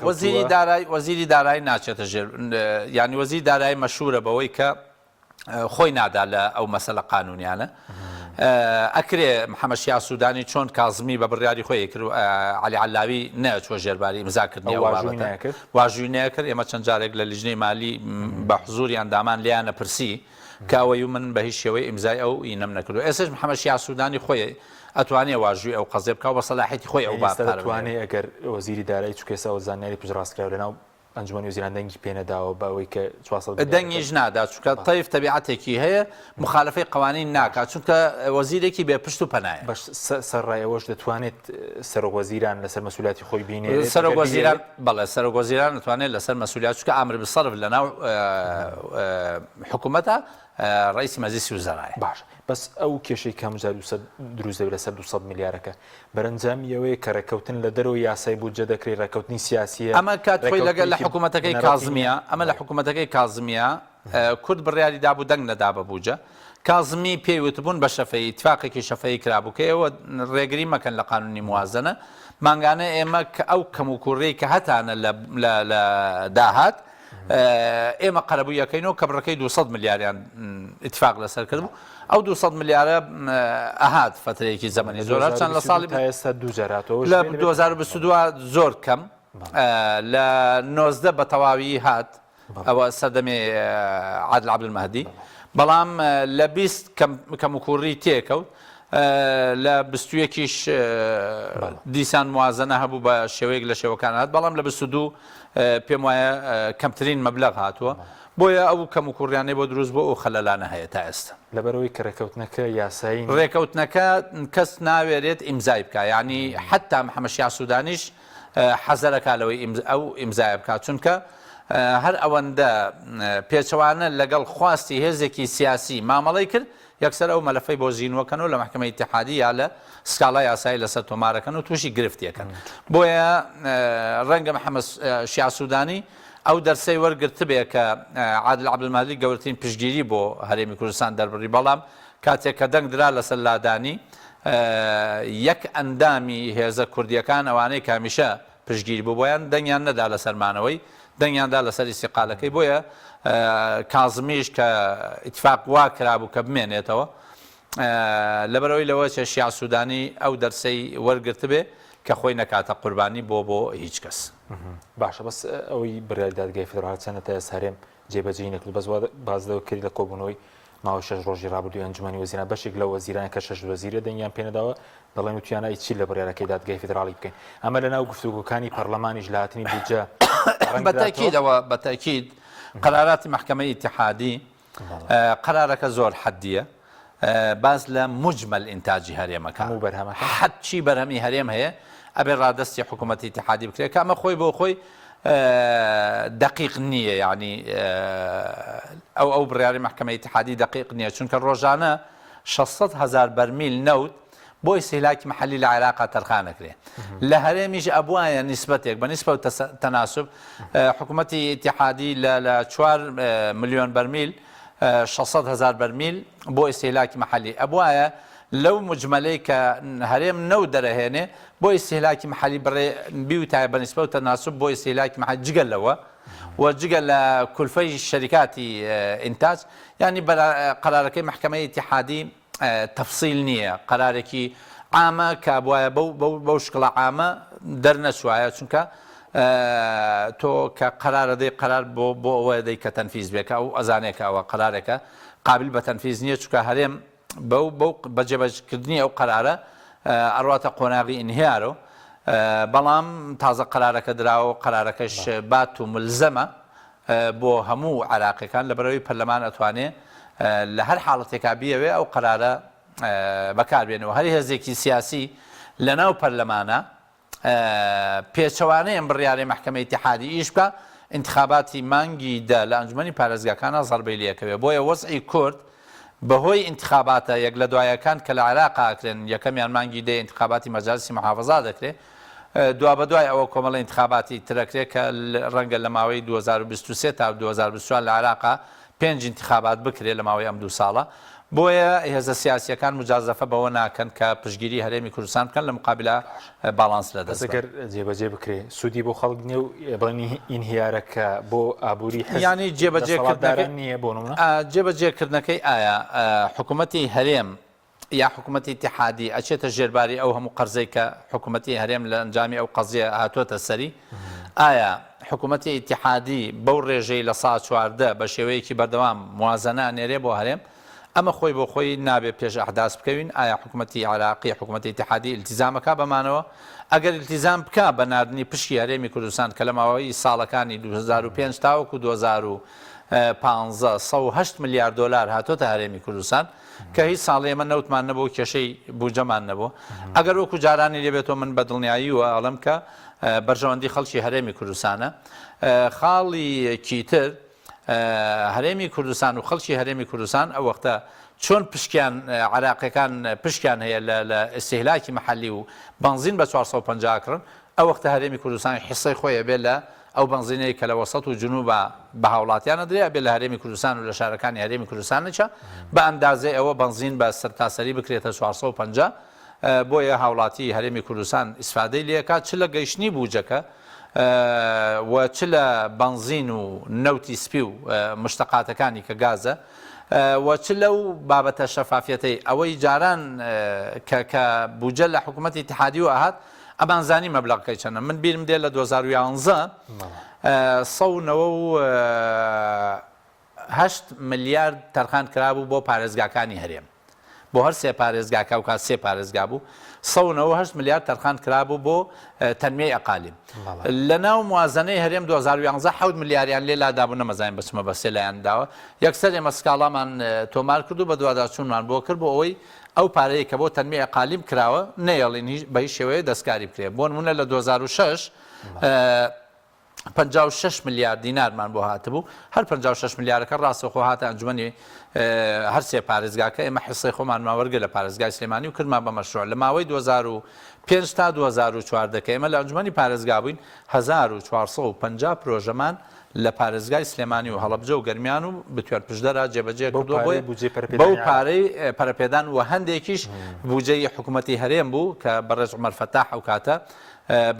وەزیری دارایی وەزیری دارایی ناچێتە ژێر یانی وەزیری دارایی مەشهورە بەوەی کە خۆی نادا لە ئەو مەسەلە قانونیانە ئەکرێ محەممەد شیاع سوودانی چۆن کازمی بە بڕیاری خۆی کرد علی علاوی نەچوە ژێرباری ئیمزاکردنی ئەو بابەتە واژووی نەکرد ئێمە چەند جارێک لە لیژنەی مالی بە حزوری ئەندامان لێیانە پرسی کە ئەوەی و من بە هیچ شێوەی ئیمزای ئەو ئینەم نەکردو ئێستاش محەممەد شیاع سوودانی خۆی ئەتوانێ واژووی ئەو قەزیە بکا و بە سەلاحیەتی خۆی ئەو بابەتە دەتوانێ ئەگەر وەزیری دارایی چونکە ئێستا زانیاری پشتڕاستکراو لەناو ئەنجومەنی وەزیران دەنگی پێ نەداوە بە ئەوەی کە 400 ملیارەکە دەنگیش نادا چونکە تەیف تەبیعەتێکی هەیە مخالفەی قوانین ناکات چونکە وەزیرێکی بێ پشت و پەنایە. باش سەرڕای ئەوەش دەتوانێت سەرۆک وەزیران لەسەر مەسولیاتی خۆی بینێرێت سەرۆک ئەگەر وەزیران بیەوێت؟ بەڵێ سەرۆک وەزیران دەتوانێت لەسەر مەسولیات چونکە ئامر بالصرف لەناو حکوومەتە. ڕئیسی مەجلیسی وزەرایە. باشە بەس ئەو کێشەی کە هەموو جار 200 دروست دەبێت لەسەر 200 ملیارەکە بەرەنجامی ئەوەیە کە ڕێککەوتن لە دەرەوەی یاسای بودجە دەکرێت ڕێککەوتنی سیاسییە ئەمە کات خۆی لەگەل لە ڕێککەوتنێکی حکوومەتەکەی بنەڕەتی نییە. کازمیە ئەمە لە حکوومەتەکەی کازمیە کورد بڕیاری دابوو دەنگ نەدا بە بوجە کازمی پێی وتبوون بە شەفەیی ئیتفاقێکی شەفەیی کرابوو کە ئێوە ڕێگری مەکەن لە قانونی موازنە مانگانە ئێمە کە ئەو کەموکوڕیەی کە هەتانە لە لە لە داهات ئێمە قەرەبووی ئەکەینەوە کە بڕەکەی 200 ملیاریان ئیتفاق لەسەر کردبوو ئەو 200 ملیارە ئەهات فترەیەکی زەمەنی زۆر هەرچەند لە ساڵی تا ئێستا دوو جار هاتەوە لە 2022 زۆر کەم لە 19 بە تەواوی هات ئەوە سەردەمی عادل عەبدولمەهدی بەڵام لە 20 کەموکوڕی تێکەوت لە 21یش دیسان موازنە هەبوو بە شێوەیەک لە شێوەکان هات بەڵام لە 22 پێم وایە کەمترین مەبلەغ هاتووە بۆیە ئەو کەموکوڕیانەی بۆ دروست بۆ ئەو خەلەلانە هەیە تا ئێستا. لەبەرئەوەی کە ڕێکەوتنەکە یاسایی نییە. ڕێکەوتنەکە کەس ناوێرێت ئیمزای بکا یانی حەتا محەمەد شیاع سودانیش حەزەرەکا لەوەی ئەو ئیمزایە بکات چونکە هەر ئەوەندە پێچەوانە لەگەڵ خواستی هێزێکی سیاسی مامەڵەی کرد یەکسەر ئەو مەلەفەی بۆ زینوەکەن و لە مەحکەمەی ئیتیحادی یا لە سکاڵای یاسایی لەسەر تۆمارەکەن و تووشی گرفتیەکەن بۆیە ڕەنگە محەمەد شیاع سودانی ئەو دەرسەی وەرگرتبێ کە عادل عەبدولمەهدی گەورەترین پشتگیری بۆ هەرێمی کوردستان دەربڕی بەڵام کاتێک کە دەنگ درا لەسەر لادانی یەک ئەندامی هێزە کوردیەکان ئەوانەی کە هەمیشە پشتگیر بوو بۆیان دەنگیان نەدا لەسەر مانەوەی دەنگیان دا لەسەر ئیستیقالەکەی بۆیە کازمیش کە ئیتفاق وا کرابوو کە بمێنێتەوە لەبەرئەوەی لەوە چێ شیاع سودانی ئەو دەرسەی وەرگرتبێ کە خۆی نەکاتە قوربانی بۆ بۆ هیچ کەس. باشە بەس ئەوەی بڕیاری دادگای فیدراڵ هەرچەندە تا ئێستا هەرێم جێبەجێی نەکرد بەس وا باس لەوە کرد لە کۆبوونەوەی ماوەی شەش ڕۆژی ڕابردووی ئەنجومەنی وەزیران بەشێک لە وەزیران کە شەش وەزیرە دەنگیان پێنەداوە دەڵێن وتیانە ئەی چی لە بڕیارەکەی دادگای فیدراڵی بکەین ئەمە لە ناو گفتوگۆکانی پەرلەمانیش لە هاتنی بودجە ڕەنگ بە دراتەوە؟ تەئکید ئەوە بە تەئکید قەراراتی مەحکەمەی ئیتیحادی قەرارەکە زۆر حەدیە باس لە موجمەل ئینتاجی هەرێمەکە هەموو بەرهەمەکە حەد چی بەرهەمی هەرێم هەیە ئەبێ ڕادەستی حکوومەتی ئیتیحادی بکرێت کە ئەمە خۆی بۆ خۆی دەقیق نییە یعنی ئەو ئەو بڕیاری مەحکەمە ئیتیحادی دەقیق نییە چونکە ڕۆژانە 600 هەزار بەرمیل نەوت بۆ ئیستیهلاکی محەلی لە عێراقا تەرخان ئەکرێ لە هەرێمیش ئەبوایە نیسبەتێک بە نیسبە و تەناسب حکوومەتی ئیتیحادی لە لە 4 ملیۆن بەرمیل 600 هەزار بەرمیل بۆ ئیستیهلاکی محەلی ئەبوایە لەو مجمەلەی کە هەرێم نەوت دەرەهێنێ بۆ ئیستیهلاکی محەلی بڕێ بیوتایە بە نیسبە و تەناسب بۆ ئیستیهلاکی محەلی جگە لەوە و جگە لە کولفەی شەریکاتی ئینتاج یانی قەرارەکەی مەحکەمەی ئیتیحادی تەفسیل نییە قەرارێکی عامە کە ئەبوایە بەو بەو بەو شکڵە عامە دەرنەچوایە چونکە تۆ کە قەرارە دەی قەرار بۆ بۆ ئەوە دەی کە تەنفیز بێ کە ئەو ئەزانێ کە ئەوە قەرارێکە قابل بە تەنفیز نییە چونکە هەرێم بەو بەو بە جێبەجکردنی ئەو قەرارە ئەڕواتە قۆناغی ئینهیارۆ بەڵام تازە قەرارەکە دراوە و قەرارەکەش بات و ملزەمە بۆ هەموو عێراقیەکان لەبەرئەوەی پەرلەمان ئەتوانێ لە هەر حاڵەتێکا بیەوێ ئەو قەرارە بەکار بێنێ و هەر هێزێکی سیاسی لەناو پەرلەمانە پێچەوانەی ئەم بڕیارەی مەحکەمەی ئیتیحادی ئیش بکا ئینتخاباتی مانگی دە لە ئەنجومەنی پارێزگاکانا زەربەی لێکەوێ بۆیە وەزعی کورد بەهۆی ئینتخاباتە یەک لە دوایەکان کە لە عێراقا ئەکرێن یەکەمیان مانگی دە ئینتخاباتی مەجالسی محافەزات ئەکرێ دوابەدوای ئەوە کۆمەڵە ئینتخاباتی تر ئەکرێ کە ڕەنگە لە ماوەی 2023 تا 2024 لە عێراقا پێنج ئینتخابات بکرێ لە ماوەی ئەم دوو ساڵە. بۆیە هێزە سیاسییەکان موجازەفە بەوە ناکەن کە پشتگیری هەرێمی کوردستان بکەن لە مقابلا باڵانس لە بەس دەست بەن. گەر جێبەجێ بکرێ سوودی بۆ خەڵک نییە و بڵێن ئینهیارەکە بۆ ئابووری حزب یانی جێبەجێ دەسەڵاتداران کردنەکەی نییە بۆ نموونە؟ جێبەجێ کردنەکەی ئایا حکوومەتی هەرێم یا حکومەتی ئیتیحادی ئەچێتە ژێرباری ئەو هەموو قەرزەی کە حکومەتی هەرێم لە ئەنجامی ئەو قەزیە هاتووەتە سەری؟ ئایا حکومەتی ئیتیحادی بەو ڕێژەی لە سا 14 بە شێوەیەکی بەردەوام موازەنە ئەنێرێ بۆ هەرێم؟ ئەمە خۆی بۆ خۆی نابێ پێش ئەحداس بکەوین، ئایا حکومەتی عێراقی، حکومەتی ئیتیحادی ئیلتیزام ئەکا بە مانەوە؟ ئەگەر ئیلتیزام بکا بە ناردنی پشکی هەرێمی کوردستان کە لە ماوەی ساڵەکانی 2005 تاوەکو 2015 108 ملیار دۆلار هاتۆتە هەرێمی کوردستان، کە هیچ ساڵێ ئێمە نەوتمان نەبوو و کێشەی بوجەمان نەبوو ئەگەر وەکو جارانی لێ بێتەوە من بە دڵنیاییوە ئەڵێم کە بەرژەوەندی خەڵکی هەرێمی کوردستانە خاڵیکی تر. هەرێمی کوردستان و خەڵکی هەرێمی کوردستان ئەو وەختە چۆن پشکیان عێراقیەکان پشکیان هەیە لە لە ئیستیهلاکی مەحەلی و بەنزین بە 450 ئەکڕن ئەو وەختە هەرێمی کوردستان حیسەی خۆی ئەبێ لە ئەو بەنزینەی کە لە وەسەت و جنوبا بە هاوڵاتیان ئەدرێ ئەبێ لە هەرێمی کوردستان و لە شارەکانی هەرێمی کوردستانیشا بە ئەندازەی ئەوە بەنزین بە سەرتاسەری بکرێتە 450 بۆیە هاوڵاتی هەرێمی کوردستان ئیسفادەی لێکات چ لە گەیشتنی بوجەکە و چ لە بەنزین و نەوتی سپی و مشتەقاتەکانی کە گازە و چ لەو بابەتە شەفافیەتەی ئەوەی جاران کە کە بوجە لە حکوومەتی ئیتحادی و ئەهات ئەمان زانی مەبلەغەکەی چەنە من بیرم دێ لە 2011 198 ملیارد تەرخان کرابوو بۆ پارێزگاکانی هەرێم بۆ هەر سێ پارێزگاکە ئەو کات سێ پارێزگا بوو 198 ملیارد تەرخان کرابوو بۆ تەنمیەی ئەقالیم لە ناو موازنەی هەرێم 2011 حەوت ملیاریان لێ لادابوو نەمەزانین بە چ مەبەستێ لایان داوە یەکسەر ئێمە سکاڵامان تۆمار کرد و بەدواداچوونمان بۆ کرد بۆ ئەوەی ئەو پارەیە کە بۆ تەنمیەی ئەقالیم کراوە نەیەڵین هیچ بە هیچ شێوەیە دەستکاری بکرێت بۆ نمونە لە 2006 56 ملیار دینارمان بۆ هاتبوو، هەر 56 ملیارەکە ڕاستەوخۆ هاتە ئەنجومەنی هەر سێ پارێزگاکە، ئێمە حیسەی خۆمانمان وەرگرت لە پارێزگای سلێمانی و کردمان بە مەشروع لە ماوەی 2005 تا 2014 کە ئێمە لە ئەنجومەنی پارێزگا بووین 1450 پرۆژەمان لە پارێزگای سلێمانی و هەڵەبجە و گەرمیان و بتوێن پشدەرا جێبەجێ کردووە بۆیە بەو پارەی پەرەپێدان و هەندێکیش بودجەی حکوومەتی هەرێم بوو کە بەڕێز عومەر فەتاح ئەو کاتە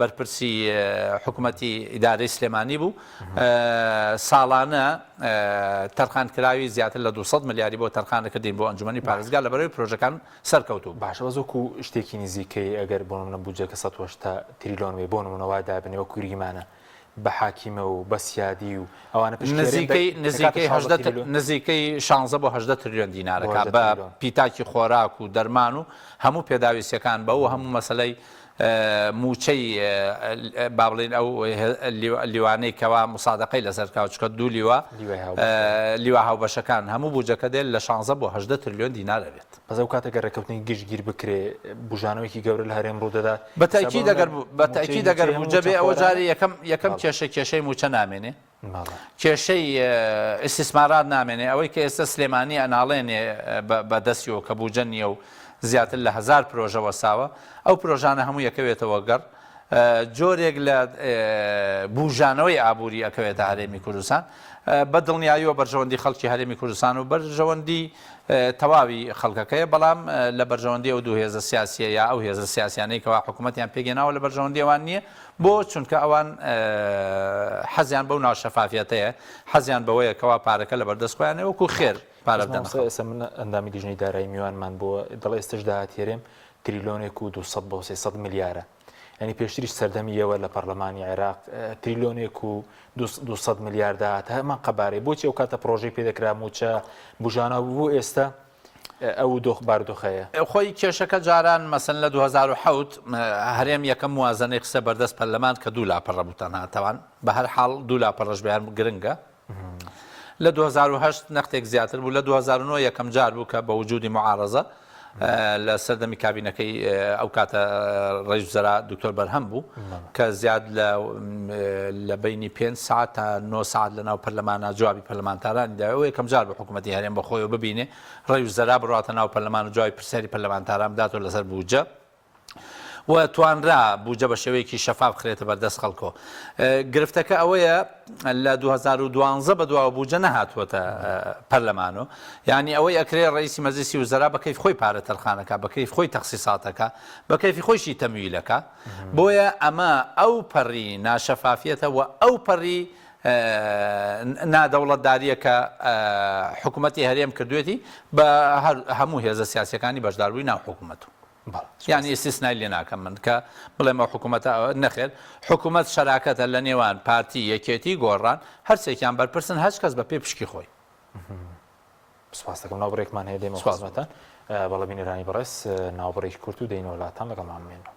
بەرپرسی حکومەتی ئیدارەی سلێمانی بوو، ساڵانە تەرخانکراوی زیاتر لە 200 ملیاری بۆ تەرخان دەکردین بۆ ئەنجومەنی پارێزگا لەبەرەوەی پرۆژەکان سەرکەوتوو. باشە بەس وەکو شتێکی نزیکەی ئەگەر بۆ نمونە بودجەکە 180 تریلۆن بێ بۆ نمونە وا دابنێ وەکو گریمانە بە حاکیمە و بە سیادی و ئەوانە پشکی هەرێم نزیکەی دەکاتە نزیکەی 16 هەژدە تریلۆن نزیکەی شانزە بۆ 18 تریلۆن بۆ دینارەکە 18 بە تریلۆن. پیتاکی خۆراک و دەرمان و هەموو پێداویستیەکان بەو هەموو مەسەلەی مووچەی با بڵێین ئەو لیوانەی کەوا موسادەقەی لەسەر کراوە چونکە دوو لیوا لیوا هاوبەشەکان هەموو بودجەکە دێت لە 16 بۆ 18 ترلیۆن دینار ئەبێت. بەس ئەو کاتە گەر ڕێککەوتنی گشتگیر بکرێ بوژانەوەیەکی گەورە لە هەرێم ڕوودەدات. بە تەئکید ئەگەر بە تەئکید ئەگەر بودجە بێ ئەوە جارێ یەکەم یەکەم کێشە کێشەی مووچە نامێنێ. کێشەی ئیستیسمارات نامێنێ، ئەوەی کە ئێستا سلێمانی ئەناڵێنێ بە دەستیەوە کە بوجە نییە و زیاتر لە هەزار پرۆژە وەستاوە، ئەو پرۆژانە هەمووی ئەکەوێتەوە گەڕ، جۆرێک لە بوژانەوەی ئابووری ئەکەوێتە هەرێمی کوردستان، بە دڵنیاییەوە بەرژەوەندی خەڵکی هەرێمی کوردستان و بەرژەوەندی تەواوی خەڵکەکەیە، بەڵام لە بەرژەوەندی ئەو دوو هێزە سیاسیە یا ئەو هێزە سیاسیانەی کەوا حکوومەتیان پێکهێناوە لە بەرژەوەندی ئەوان نییە، بۆ؟ چونکە ئەوان حەزیان بەو ناشەفافیەتەیە، حەزیان بەوەیە کەوا پارەکە لەبەردەست خۆیانە وەکو خێر پارە بدەنە خەڵک. ئێستا من ئەندامی لیژنەی دارایی میوانمان بووە دەڵێ ئێستش داهاتی هەرێم تریلۆنێک و 200 بۆ 300 ملیارە یعنی پێشتریش سەردەمی ئێوە لە پەرلەمانی عێراق تریلۆنێک و 200 ملیار داهات هەمان قەبارەی بۆچی ئەو کاتە پرۆژەی پێدەکرا موچە بژانە بوو ئێستا ئەو دۆخ باردۆخەیە. خۆی کێشەکە جاران مەسەن لە 2007 هەرێم یەکەم موازنەی خستە بەردەست پەرلەمان کە دوو لاپەڕە بوو تەنها تەوان بە هەر حاڵ دوو لاپەڕەش بەیان گرنگە لە 2008 نەختێک زیاتر بوو لە 2009 یەکەم جار بوو کە بە وجودی معارەزە لە سەردەمی کابینەکەی ئەو کاتە ڕئیس وزەرا دکتۆر بەرهەم بوو کە زیاد لە لە بینی پێنج ساعت تا نۆ ساعت لە ناو پەرلەمانە جوابی پەرلەمانتارانی داوە یەکەم جار بە حکوومەتی هەرێم بە خۆیەوە ببینێ ڕئیس وزەرا بڕاتە ناو پەرلەمان و جوابی پرسیاری پەرلەمانتاران بداتەوە لەسەر بودجە و توانرا بودجە بە شێوەیەکی شەفاف بخرێتە بەردەست خەڵکەوە. گرفتەکە ئەوەیە لە 2012 بەدواوە بودجە نەهاتووەتە پەرلەمانەوە. یانی ئەوەی ئەکرێ ڕئیسی مەجلیسی وزەرا بە کەیف خۆی پارە تەرخانەکا، بە کەیف خۆی تەخسیساتەکا، بە کەیفی خۆیشی تەمویلەکا. بۆیە ئەمە ئەو پەڕی ناشەفافیەتە و ئەو پەڕی نادەوڵەتدارییە کە حکوومەتی هەرێم کردوێتی بە هەموو هێزە سیاسیەکانی بەشداربووی ناو حکوومەت. یانی ئیستیسنای لێ ناکەم من کە بڵێم ئەو حکوومەتە نەخێر حکوومەت شەراکەتە لە نێوان پارتی یەکێتی گۆڕان هەرسێکیان بەرپرسن هەچ کەس بە پێی پشکی خۆی. سپاس دەکەم ناوبڕێکمان هەیە دێمەوە خزمەتان بەڵێ بینەرانی بەڕێز ناوبڕێکی کورت و دێینەوە لاتان لەگەڵمان بمێنەوە.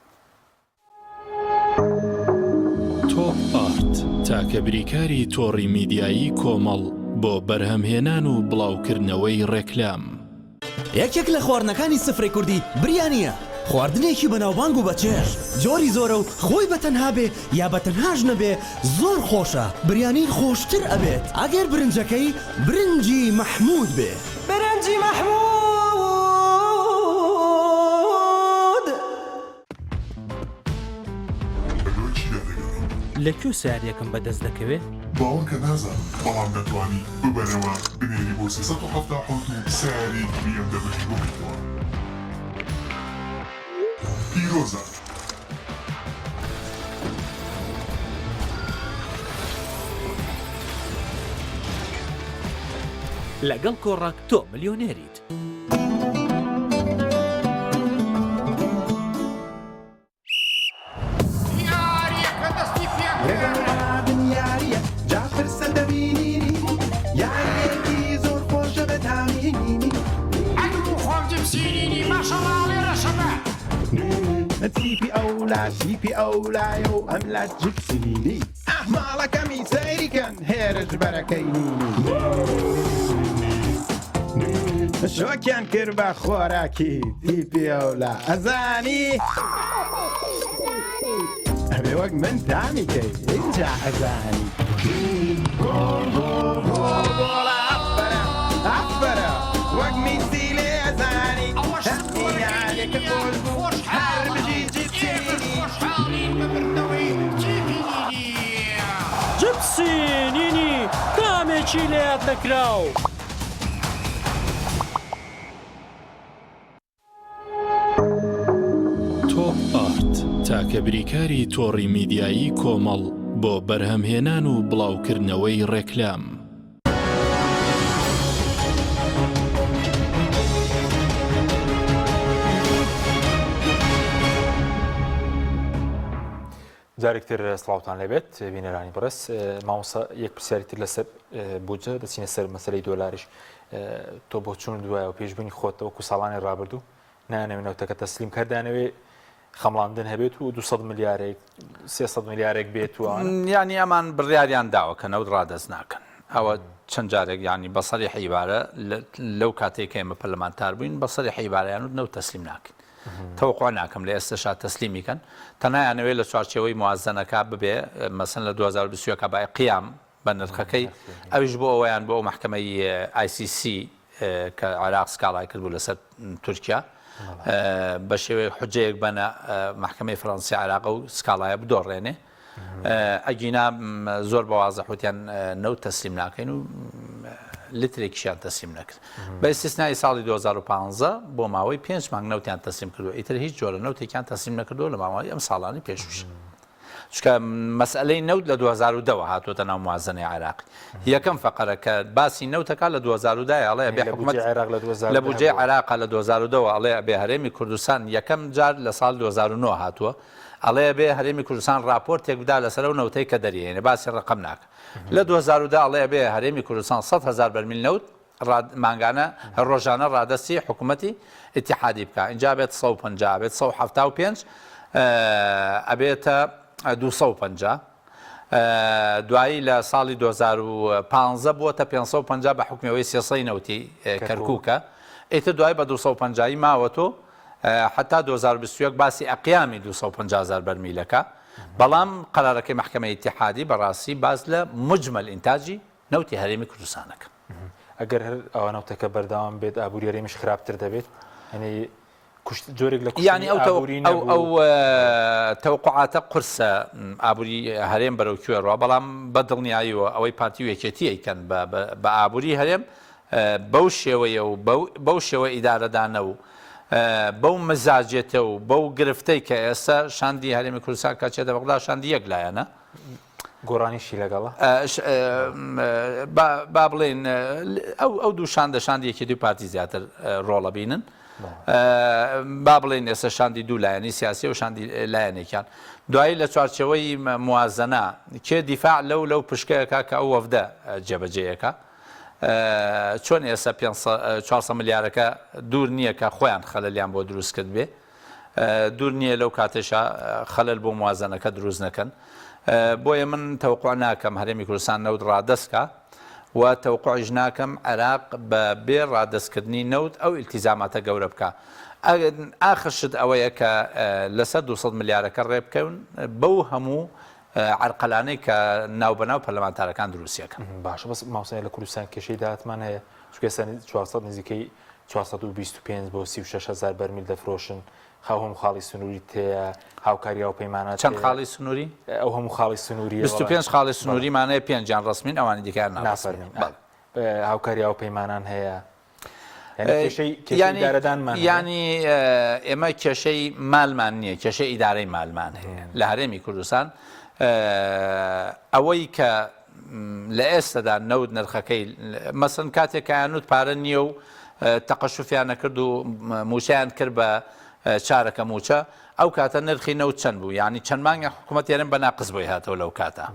تۆپ ئارت تاکە بریکاری تۆڕی میدیایی کۆمەڵ بۆ بەرهەمهێنان و بڵاوکردنەوەی ڕێکلام. یەکێک لە خواردنەکانی سفرەی کوردی بریانییە. خواردنێکی بەناوبانگ و بەچێژ، جۆری زۆرە و خۆی بە تەنها بێ یا بە تەنهاش نەبێ زۆر خۆشە، بریانی خۆشتر ئەبێت ئەگەر برنجەکەی برنجی مەحمود بێ. برنجی مەحمود. بەدوای چیدا دەگەڕێی؟ لە کوێ سەیارەیەکم بەدەست دەکەوێ؟ باوەڕکە نازانم بەڵام دەتوانی ببەرەوە بنێری بۆ 377 و سەیارەیەکی بی ئێم دەبلیو بکڕیتەوە. پیرۆزە. لەگەڵ کۆڕەک تۆ ملیۆنێریت. یاریەکە دەستی پێکرد. لەگەڵ ئادن یاریە جا پرسە دەبینینی یاریەکی زۆر خۆشە بە تامینینی. ئەدم و خۆم جپسینینی ماشەڵا ئەڵێ ڕەشەبە. تیپی ئەولا تیپی ئەولایە و ئەملا جپسینینی. ئاه ماڵەکەمی سەیری کەن هێرش بەرەکەی نینی. شۆکیان کرد بە خۆراکی تیپی ئەولا ئەزانی ئەبێ وەک من تامی کەی ئینجا ئەزانی. گۆڵ گۆڵ گۆڵ گۆڵە ئەفەرە ئەفەرە وەک میسی لێ ئەزانی. ئەوەش سکۆرەکەی یاریەکە نینیە خۆش بوو هەر خۆشحاڵە بژی ئێمەش جیپسینی. خۆشحاڵین بە بردنەوەی تیپی نینی. جپسی نینی تامێکی لەیاد نەکراو. تۆپ ئارت، تاکە بریکاری تۆڕی میدیایی کۆمەڵ بۆ بەرهەمهێنان و بڵاوکردنەوەی ڕێکلام. جارێک تر سڵاوتان لێبێت بینەرانی بەڕێز مامۆستا یەک پرسیاری تر لەسەر بودجە دەچینە سەر مەسەلەی دۆلاریش تۆ بۆ چون دوایەوە پێشبینی خۆتە وەکو ساڵانی ڕابردوو نانەوێ نەوتەکە تەسلیم کردانەوێ خەمڵاندن هەبێت و 200 ملیارێک 300 ملیارێک بێت و یانی ئەمان بڕیاریان داوە کە نەوت ڕادەست ناکەن ئەوە چەند جارێک ینی بە سەری حیبارە لەو کاتێک کە ئێمە پەرلەمانتار بووین بە سەری حیبارەیان و نەوت تەسلیم ناکەین تەوەقوع ناکەم لە ئێستەشا تەسلیمی کەن تەنها یانەوێ لە چوارچێوەی موازەنەکە ببێ مەسەن لە 2021 با قیام بە نرخەکەی ئەویش بۆ ئەوەیان بۆ ئەو مەحکەمەی ICC کە عێراق سکاڵای کردبوو لەسەر تورکیا بە شێوەیەک حجەیەک بەنە مەحکەمەی فەرەنسی عێراق و سکاڵایە بدۆڕێنێ ئەگینا زۆر بە وازح وتیان نەوت تەسلیم ناکەین و لترێکیشیان تەسلیم نەکرد بە ئیستیسنای ساڵی 2015 بۆ ماوەی پێنج مانگ نەوتیان تەسلیم کردو ئیتر هیچ جۆرە نەوتێکیان تەسلیم نەکردو لە ماوەی ئەم ساڵانی پێشوش چونکە مەسئلەی نەوت لە 2010 ەوە هاتووەتە ناو موازنەی عێراقی یەکەم فەقەرە کە باسی نەوتەکە لە 2010 ئەڵێ بێ حکومەت عێراق لە 2010 لە بودجەی عێراق لە 2010 ئەڵێ بێ هەرێمی کوردستان یەکەم جار لە ساڵ 2009 هاتووە ئەڵێ ئەبێ هەرێمی کوردستان ڕاپۆرتێک بدا لەسەر ئەو نەوتەی کە دەریهێنێ، باسی ڕەقەم ناکا. لە 2010 ئەڵێ ئەبێ هەرێمی کوردستان 100,000 بەرمیل نەوت مانگانە ڕۆژانە ڕادەستی حکوومەتی ئیتیحادی بکا. ئینجا ئەبێت 150 ئەبێت 175 ئەبێتە 250 دوایی لە ساڵی 2015 بووەتە 550 بە حوکمی ئەوەی 300 نەوتی کەرکووکە. ئیتر دوایی بە 250 ماوەتۆ حەتا 2021 باسی ئەقیامی 250 هەزار بەرمیلەکە، بەڵام قەرارەکەی مەحکەمەی ئیتیحادی بەڕاستی باس لە موجمەل ئینتاجی نەوتی هەرێمی کوردستانەکە. ئەگەر هەر ئاوا نەوتەکە بەردەوام بێت ئابووری هەرێمیش خراپتر دەبێت؟ یانی کوشت جۆرێک لە کوشتنی یانی ئەو ئابووری ئەو نەبوو. ئەو تەوەقوعاتە قورسە ئابووری هەرێم بەرەو کوێ ڕوا، بەڵام بە دڵنیاییەوە ئەوەی پارتی و یەکێتی ئەیکەن بە بە ئابووری هەرێم بەو شێوەیە و بەو شێوە ئیدارەدانە و بەو مزاجێتە و بەو گرفتەی کە ئێستا شاندی هەرێمی کوردستان کە چێتە بەغدا شاندی یەک لایەنە. گۆڕانیشی لەگەڵە؟ با بڵێین ئەو دوو شاندە شاندی یەکێتی و پارتی زیاتر ڕۆڵە بینن. با بڵێین ئێستا شاندی دوو لایەنی سیاسی و شاندی لایەنێکیان دوایی لە چوارچێوەی موازنە کێ دیفاع لەو لەو پشکەیەکە کە ئەو وەفدە جێبەجێیەکە چۆن ئێستا 400 ملیارەکە دوور نییە کە خۆیان خەلەلیان بۆ دروست کرد بێ دوور نییە لەو کاتێشا خەلەل بۆ موازنەکە دروست نەکەن بۆیە من تەوقع ناکەم هەرێمی کوردستان نەوت ڕادەستکە و تەوقعیش ناکەم عێراق بە بێ ڕادەستکردنی نەوت ئەو ئیلتیزاماتە گەورە بکە. ئاخر شت ئەوەیە کە لەسەر 200 ملیارەکە ڕێبکەون بەو هەموو عەرقەلانەی کە ناوبەناو پەرلەمانتارەکان دروستی ئەکەن. باشە بەس مامۆستا لە کوردستان کێشەی داهاتمان هەیە چونکە ئێستا 400 نزیکەی 425 بۆ 36 هەزار بەرمیل دەفرۆشن خاو هەموو خاڵی سنووری تێیە هاوکاری هاوپەیمانات چەند خاڵی سنووری؟ ئەو هەموو خاڵی سنووریە 25 خاڵی سنووریمان هەیە پێنجیان ڕەسمین ئەوانی دیکەیان نافەرمین. هاوکاری هاوپەیمانان هەیە یانی ئێمە کێشەی مالمان نییە کێشەی ئیدارەی مالمان هەیە لە هەرێمی کوردستان ئەوەی کە لە ئێستادا نەوت نرخەکەی مەسن کاتێک کایانوت پارە نییە و تەقەشوفیان نەکرد و موچەیان کرد بە چارەکە موچە ئەو کاتە نرخی نەوت چەند بوو یعنی چەند مانگە حکوومەت هەرێم بە ناقس بۆی هاتەوە لەو کاتە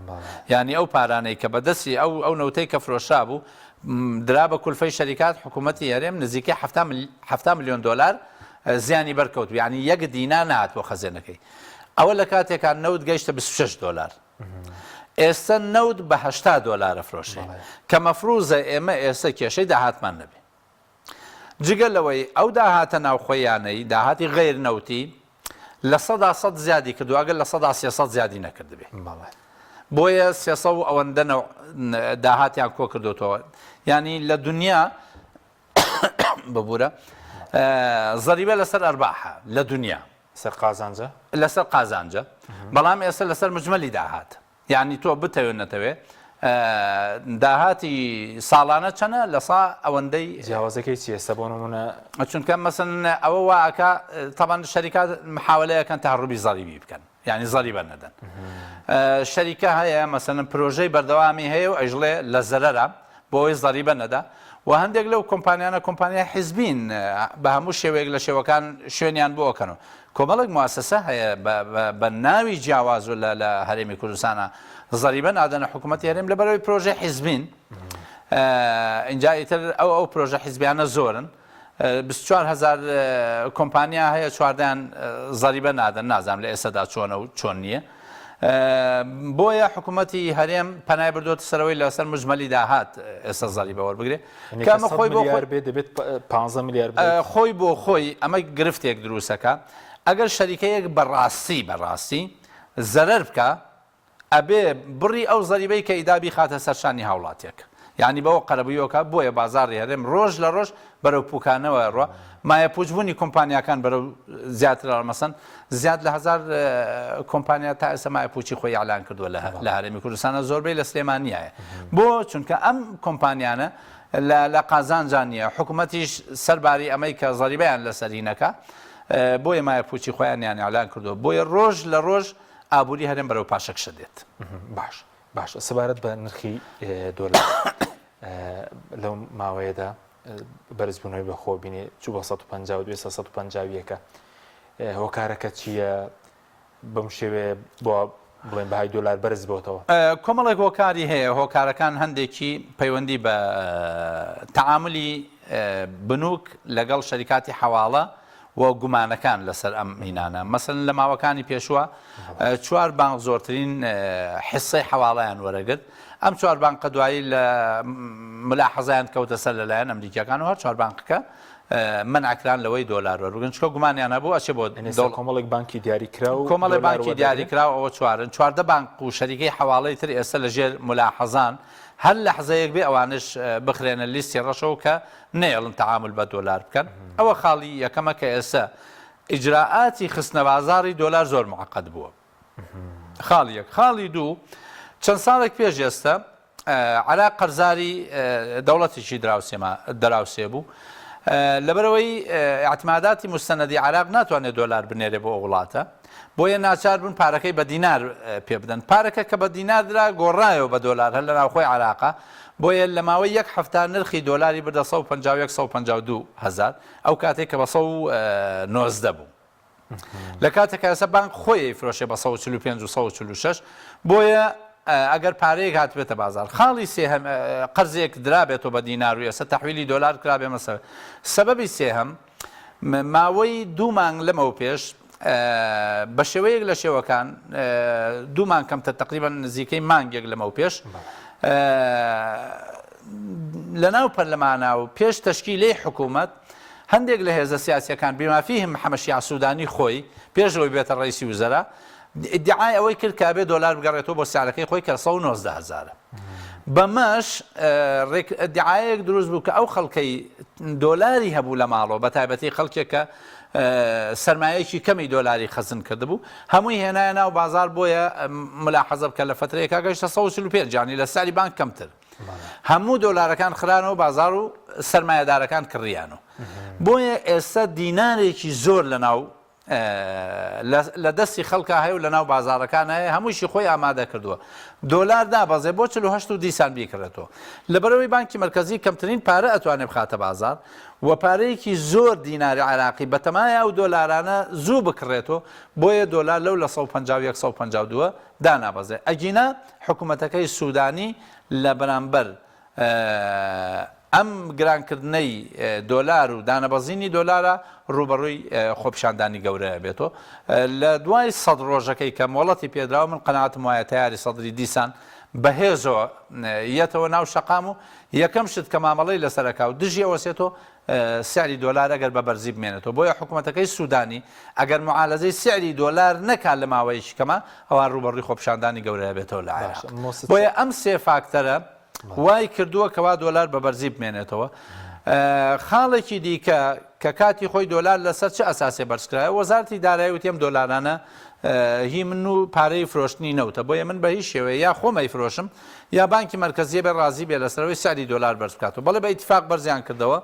یعنی ئەو پارانەی کە بەدەستی ئەو ئەو نەوتەی کە فرۆشرا بوو درا بە کولفەی شەریکات حکوومەتی هەرێم نزیکەی 70 ملیۆن دۆلار زیانی بەرکەوت یعنی یەک دینار نەهات بۆ خەزێنەکەی ئەوە لە کاتێکان نەوت گەیشتە 26 دۆلار ئێستا نەوت بە 80 دۆلارە فرۆشێ کە مەفروزە ئێمە ئێستا کێشەی داهاتمان نەبێ جگە لەوەی ئەو داهاتە ناوخۆییانەی، داهاتی غەیر نەوتی، 100% زیادی کردووە ئەگەر 300% زیادی نەکردبێ. بۆیە 300 و ئەوەندە نەوع داهاتیان کۆ کردوتەوە. یانی لە دنیا ببورە زەریبە لەسەر ئەرباحە لە دنیا. سەر قازانجە؟ لەسەر قازانجە بەڵام ئێستا لەسەر مجمەلی داهات. یانی تۆ بتەوێ نەتەوێ داهاتی ساڵانە چەنە لە سا ئەوەندەی جیاوازەکەی چیە ئێستا بۆ نمونە چونکە مەسن ئەوە وا ئەکا تەبان شەریکات محاولەیەکەن تەهڕوبی زەریبی بکەن یعنی زەریبە نەدەن شەریکە هەیە مەسەن پرۆژەی بەردەوامی هەیە و ئەژڵێ لە زەرەرە بۆ ئەوەی زەریبە نەدا و هەندێک لەو کۆمپانیانە کۆمپانیای حیزبین بە هەموو شێوەیەک لە شێوەکان شوێنیان بۆ ئەکەن و کۆمەڵێک موسسە هەیە بە ناوی جیاواز و لە هەرێمی کوردستانە زەریبە نادەنە حکوومەتی هەرێم لەبەرەوەی پرۆژەی حیزبین ئینجا ئیتر ئەو ئەو پرۆژە حیزبیانە زۆرن 24 هەزار کۆمپانیا هەیە چواردەیان زەریبە نادەن نازانم لە ئێستادا چۆنە و چۆن نییە بۆیە حکوومەتی هەرێم پەنای بردووەتە سەرەوەی لەسەر مجمەلی داهات ئێستا زەریبە وەربگرێ کە ئەمە خۆی بۆ خۆی بێ دەبێت 15 ملیار خۆی بۆ خۆی ئەمە گرفتێک دروستەکە ئەگەر شەریکەیەک بەڕاستی بەڕاستی زەرەر بکە ئەبێ بڕی ئەو زەریبەی کە ئیدا بیخاتە سەر شانی هاوڵاتیەک یانی بەوە قەرەبووی ئەوکا بۆیە بازاڕی هەرێم ڕۆژ لە ڕۆژ بەرەو پوکانەوە ئەڕوا مایە پوچ بوونی کۆمپانیاکان بەرەو زیاتر ئەڕوا مەسەن زیاد لە هەزار کۆمپانیا تا ئێستا مایە پوچی خۆی ئیعلان کردووە لە هەرێمی کوردستانە زۆربەی لە سلێمانیایە بۆ چونکە ئەم کۆمپانیانە لە لە قازانجان نییە حکوومەتیش سەرباری ئەمەی کە زەریبەیان لەسەر هینەکە بۆیە مایە پوچی خۆیانیان ئیعلان کردووە بۆیە ڕۆژ لە ڕۆژ ئابووری هەرێم بەرەو پاشەکشە دێت. باش باشە سەبارەت بە نرخی دۆلار لەو ماوەیەدا بەرزبوونەوەی بەخۆ بینێ چوو بە 152 ئێستا 151 هۆکارەکە چییە بەم شێوەیە بۆ بڵێن بەهای دۆلار بەرز بۆتەوە؟ کۆمەڵێک هۆکاری هەیە هۆکارەکان هەندێکی پەیوەندی بە تەعاملی بنوک لەگەڵ شەریکاتی حەواڵە و گومانەکان لەسەر ئەم هینانە مەسەلەن لە ماوەکانی پێشووە چوار بانق زۆرترین حسەی حەواڵەیان وەرەگرت ئەم چوار بانقە دوایی لە ملاحەزایان کەوتە سەر لەلایەن ئەمریکیەکان و هەر چوار بانقەکە مەنعکران لەوەی دۆلار وەربگرن چکە گومانیان هەبوو ئەچێ بۆ کۆمەڵێک بانکی دیاریکراو کۆمەڵێک بانکی دیاریکراو ئەوە چوارن 14 بانق و شەریکەی حەواڵەی تر ئێستا لەژێر ملاحەزان هەر لەحزەیەک بێ ئەوانش بخرێنە لیستی ڕەشەوە کە نەیەڵن تەعامول بە دۆلار بکەن ئەوە خاڵی یەکەمە کە ئێستا ئیجرائاتی خستنە بازاڕی دۆلار زۆر معقد بووە خاڵی یەک خاڵی دوو چەند ساڵێک پێش ئێستا عراق قەرزاری دەوڵەتێکی دراوسێما دراوسێ بوو لەبەرەوەی اعتماداتی مستەنەدی عراق ناتوانێت دۆلار بنێرێ بۆ ئەو وڵاتە بۆیە ناچار بوون پارەکەی بە دینار پێ بدەن. پارەکە کە بە دینار درا گۆڕایەوە بە دۆلار هەر لە ناوخۆی عێراقا، بۆیە لە ماوەی یەک هەفتە نرخی دۆلاری بردە 151 152 هەزار، ئەو کاتەی کە بە 119 بوو. لە کاتێکا ئێستا بانک خۆی ئەیفرۆشێ بە 145 و 146، بۆیە ئەگەر پارەیەک هاتبێتە بازاڕ. خاڵی سێهەم قەرزێک درابێتەوە بە دینار و ئێستا تەحویلی دۆلار کرابێ مەسەلەن. سەبەبی سێهەم ماوەی دوو مانگ لەمەوپێش بە شێوەیەک لە شێوەکان دوو مانگ کەمتر تقریبا نزیکەی مانگێک لەمەوپێش لە ناو پەرلەمانە و پێش تەشکیلەی حکوومەت. هەندێک لە هێزە سیاسیەکان بما فیهم محەمەد شیاع سودانی خۆی پێش ئەوەی بێتە ڕەئیسی وزەرا ئیدعای ئەوەی کرد کە ئەبێ دۆلار بگەڕێتەوە بۆ سعرەکەی خۆی کە 119 هەزارە. بەمەش دعایەک دروست بوو کە ئەو خەڵکەی دۆلاری هەبوو لە ماڵەوە بە تایبەتی خەڵکێک کە سەرمایەکی کەمی دۆلاری خەزن کردبوو هەمووی هێنایە ناو بازار بۆیە ملاحەزە بکە لە فترەیەکا گەشتە 145 یانی لە سعری بانک کەمتر هەموو دۆلارەکان خرانەوە بازار و سەرمایەدارەکان کڕیان و بۆیە ئێستا دینارێکی زۆر لە ناو لە دەستی خەڵکا هەیە و لە ناو بازاڕەکان هەیە هەمووشی خۆی ئامادە کردووە دۆلار دابەزێ بۆ 48 و دیسان بیکڕێتەوە لەبەرەوەی بانکی مەرکەزی کەمترین پارە ئەتوانێ بخاتە بازار و پارەیەکی زۆر دیناری عێراقی بەتەمایە ئەو دۆلارانە زوو بکڕێتەوە بۆیە دۆلار لەو لە 151 152 دانابەزێ ئەگینا حکوومەتەکەی سوودانی لە بەرامبەر ئەم گرانکردنەی دۆلار و دانەبەزینی دۆلارە ڕووبەڕووی خۆپیشاندانی گەورە ئەبێتەوە. لە دوای سەد ڕۆژەکەی کە مۆڵەتی پێدراوە من قەناعەتم وایە تەیاری سەدری دیسان بەهێزەوە یەتەوە ناو شەقام و یەکەم شت کە مامەڵەی لەسەر ئەکا و دژی ئەوەسێتەوە سعری دۆلار ئەگەر بە بەرزی بمێنێتەوە بۆیە حکوومەتەکەی سوودانی ئەگەر معالەجەی سعری دۆلار نەکات لە ماوەیەکی کەما ئەوا ڕووبەڕووی خۆپیشاندانی گەورە ئەبێتەوە لە عێراق بۆیە ئەم سێ فاکتەرە وای کردووە کەوا دۆلار بە بەرزی بمێنێتەوە. خاڵێکی دیکە کە کاتی خۆی دۆلار لەسەر چ ئەساسێ بەرزکرایەوە وەزارەتی دارایی وتی ئەم دۆلارانە هی من و پارەی فرۆشتنی نەوتە بۆیە من بە هیچ شێوەیە یا خۆم ئەیفرۆشم یا بانکی مەرکەزیە بێ ڕازی بێ لەسەرەوەی سعری دۆلار بەرز بکاتەوە بەڵێ بە ئیتفاق بەرزیان کردەوە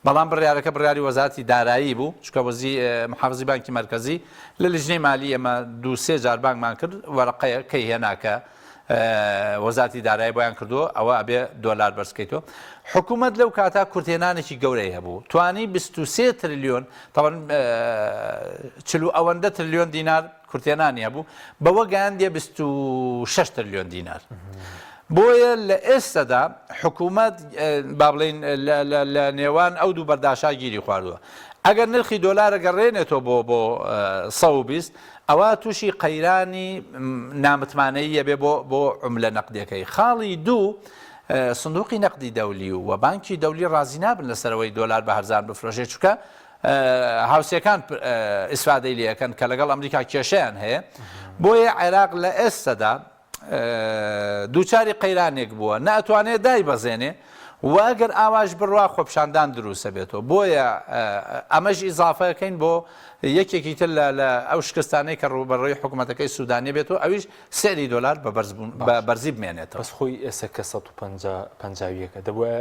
بەڵام بڕیارەکە بڕیاری وەزارەتی دارایی بوو چونکە وەزی محافزی بانکی مەرکەزی لە لیژنەی مالی ئێمە دوو سێ جار بانگمان کرد وەرەقەیەکەی هێنا کە وەزارەتی دارایی بۆیان کردووە ئەوە ئەبێ دۆلار بەرز بکەیتەوە حکوومەت لەو کاتا کورتهێنانێکی گەورەی هەبوو توانی 23 ترلیۆن تاوان چل و ئەوەندە ترلیۆن دینار کورتهێنانی هەبوو بەوە گەیاندیە 26 ترلیۆن دینار بۆیە لە ئێستەدا حکوومەت با بڵێین لە نێوان ئەو دوو بەرداشا گیری خواردووە ئەگەر نرخی دۆلارە گەڕێنێتەوە بۆ بۆ 120 ئەوا تووشی قەیرانی نامتمانەیی ئەبێ بۆ بۆ عوملە نەقدیەکەی. خاڵی دوو، سندوقی نەقدی دەولی و بانکی دەولی ڕازی نابن لەسەر ئەوەی دۆلار بە هەرزان بفرۆشێ چونکە هاوسێکان ئیسفادەی لێ ئەکەن کە لەگەڵ ئەمریکا کێشەیان هەیە. بۆیە عێراق لە ئێستەدا دووچاری قەیرانێک بووە نە ئەتوانێ دایبەزێنێ و ئەگەر ئاواش بڕوا خۆپیشاندان دروستە بێتەوە بۆیە ئەمەش ئیزافەکەین بۆ یەکێکی تر لە ئەو شکستانەی کە ڕووبەڕووی حکوومەتەکەی سوودانی بێتەوە ئەویش سعری دۆلار بە بەرزی بمێنێتەوە. بەس خۆی ئێستا کە 150 ەکە دەبووە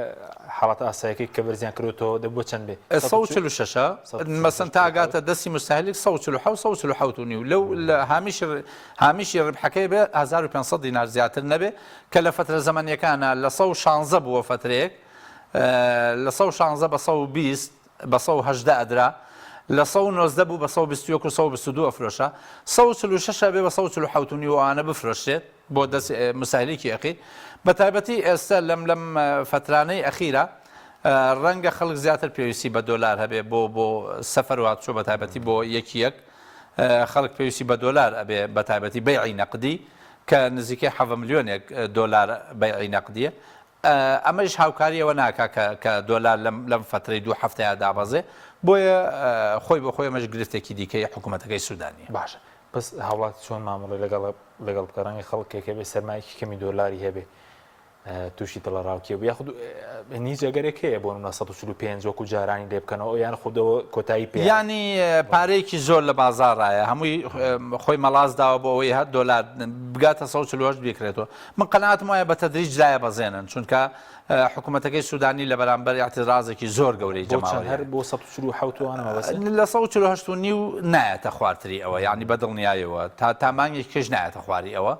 حاڵەتە ئاسایەکەی کە بەرزیان کردۆتەوە دەبووە چەند بێ؟ 146 مەسەن تا گاتە دەستی مستهلک 147 147 و نیو لەو هامیش هامیشی ربحەکەی بێ 1500 دینار زیاتر نەبێ کە لە فەترە زەمەنیەکانا لە 116 بووە فەترەیەک لە 116 بە 120 بە 118 ئەدرا لە 119 بوو بە 121 و 122 ئەفرۆشا 146 ئەبێ بە 147 و نیو ئەوانە بفرۆشرێت بۆ دەست مستهلکی ئەخیر بە تایبەتی ئێستا لەم لەم فەترانەی ئەخیرا ڕەنگە خەڵک زیاتر پێویستی بە دۆلار هەبێ بۆ بۆ سەفەر و هاتوچۆ بە تایبەتی بۆ یەکی یەک خەڵک پێویستی بە دۆلار ئەبێ بە تایبەتی بەیعی نەقدی کە نزیکەی حەڤە ملیۆنێک دۆلار بەیعی نەقدیە ئەمەش هاوکاری ئەوە ناکا کە کە دۆلار لەم لەم فەترەی دوو هەفتەیە دابەزێ بۆیە خۆی بۆ خۆی ئەمەش گرفتێکی دیکەی حکوومەتەکەی سوودانیە. باشە بەس هاوڵاتی چۆن مامەڵەی لەگەڵ لەگەڵ بکە ڕەنگە خەڵکێک هەبێ سەرمایەکی کەمی دۆلاری هەبێ تووشی دڵەڕاوکێ بوو یاخود هیچ ئەگەرێک هەیە بۆ نمونە 145 وەکو جارانی لێ بکەنەوە یان خودەوە کۆتایی پێ یانی پارەیەکی زۆر لە بازاڕایە هەمووی خۆی مەڵاس داوە بۆ ئەوەی هەر دۆلار بگاتە 148 بیکرێتەوە من قەناعەتم وایە بە تەدریج دایە بەزێنن چونکە حکوومەتەکەی سوودانی لە بەرامبەر اعتراضێکی زۆر گەورەی جەماوەری هەر بۆ 147 وانە مەبەست لە 148 و نیو نایەتە خوارتری ئەوە یعنی بە دڵنیایەوە تا تا مانگێکی کەش نایەتە خواری ئەوە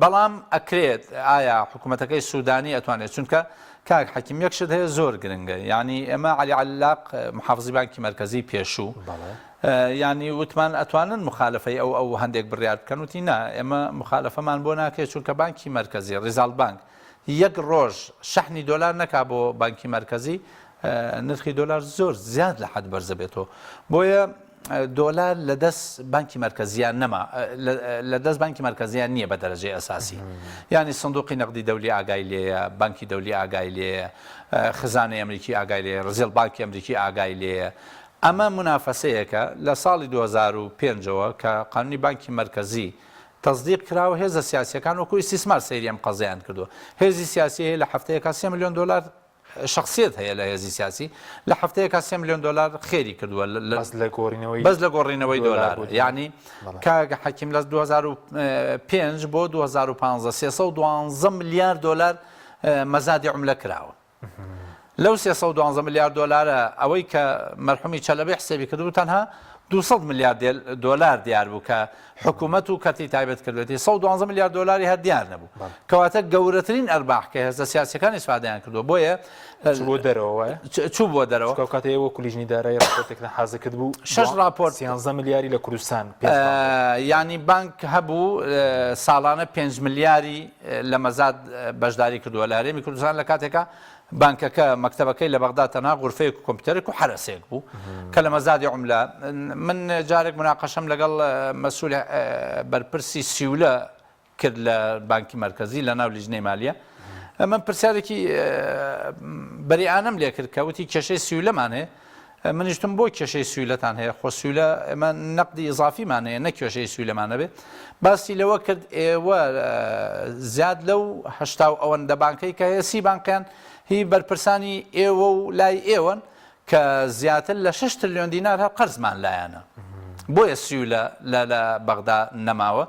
بەڵام ئەکرێت ئایا حکوومەتەکەی سوودانی ئەتوانێت چونکە کاک حەکیم یەک شت هەیە زۆر گرنگە یعنی ئێمە عەلی عەلاق محافزی بانکی مەرکەزی پێشوو یعنی وتمان ئەتوانن مخالفەی ئەو ئەو هەندێک بڕیار بکەن وتی نا ئێمە مخالفەمان بۆ ناکرێت چونکە بانکی مەرکەزی ڕیزاڵ بانک یەک ڕۆژ شەحنی دۆلار نەکا بۆ بانکی مەرکەزی نرخی دۆلار زۆر زیاد لە حەد بەرزە بێتەوە بۆیە. دۆلار لە دەست بانکی مەرکەزیان نەما لە دەست بانکی مەرکەزیان نییە بە دەرەجەی ئەساسی یانی سندوقی نەقدی دەولی ئاگای لێیە بانکی دەولی ئاگای لێیە خزانەی ئەمریکی ئاگای لێیە ڕزێڵ بانکی ئەمریکی ئاگای لێیە ئەمە مونافەسەیەکە لە ساڵی 2005 ەوە کە قانونی بانکی مەرکەزی تەسدیق کراوە هێزە سیاسیەکان وەکو ئیستیسمار سەیری ئەم قەزیان کردووە هێزی سیاسی هەیە لە هەفتەیەکا 3 ملیۆن دۆلار شەخسیەت هەیە لە هێزی سیاسی لە هەفتەیەکا 3 ملیۆن دۆلار خێری کردووە بەس لە گۆڕینەوەی بەس لە گۆڕینەوەی دۆلار یعنی کاک حەکیم لە 2005 بۆ 2015 312 ملیار دۆلار مەزادی عوملە کراوە لەو 312 ملیار دۆلارە ئەوەی کە مەرحومی چەلەبی حسێبی کردبوو تەنها 200 ملیار دۆلار دیار بوو کە حکوومەت و کەرتی تایبەت کردوێتی 112 ملیار دۆلاری هەر دیار نەبوو کەواتە گەورەترین ئەرباح کە هێزە سیاسەکان ئیسفادەیان کردووە بۆیە چوو بۆ دەرەوە وایە؟ چوو بۆ دەرەوە چونکە ئەو کاتە ئێوە وەکو لیژنەی دارایی ڕاپۆرتێکتان حازر کردبوو شەش ڕاپۆرت سیانزە ملیاری لە کوردستان پێ بوو. یانی بانک هەبوو ساڵانە پێنج ملیاری لە مەزاد بەشداری کردووە لە هەرێمی کوردستان لە کاتێکا بانکەکە مەکتەبەکەی لە بەغدا تەنها غورفەیەک و کۆمپیوتەرێک و حەرەسێک بوو کە لە مەزادی عوملە من جارێک مناقەشەم لەگەڵ مەسول بەرپرسی سیولە کرد لە بانکی مەرکەزی لە ناو لیژنەی مالیە من پرسیارێکی بەریئانەم لێ کرد کە وتی کێشەی سیولەمان هەیە منیشتم بۆ کێشەی سویلەتان هەیە خۆ سویلە ئێمە نەقدی ئیزافیمان هەیە نە کێشەی سویلەمان نەبێ باسی لەوە کرد ئێوە زیاد لەو هەشتا و ئەوەندە بانکەی کە هەیە سی بانقیان هی بەرپرسانی ئێوە و لای ئێوەن کە زیاتر لە 6 ترلیۆن دینار هەر قەرزمان لایەنە بۆیە سیولە لە لە بەغدا نەماوە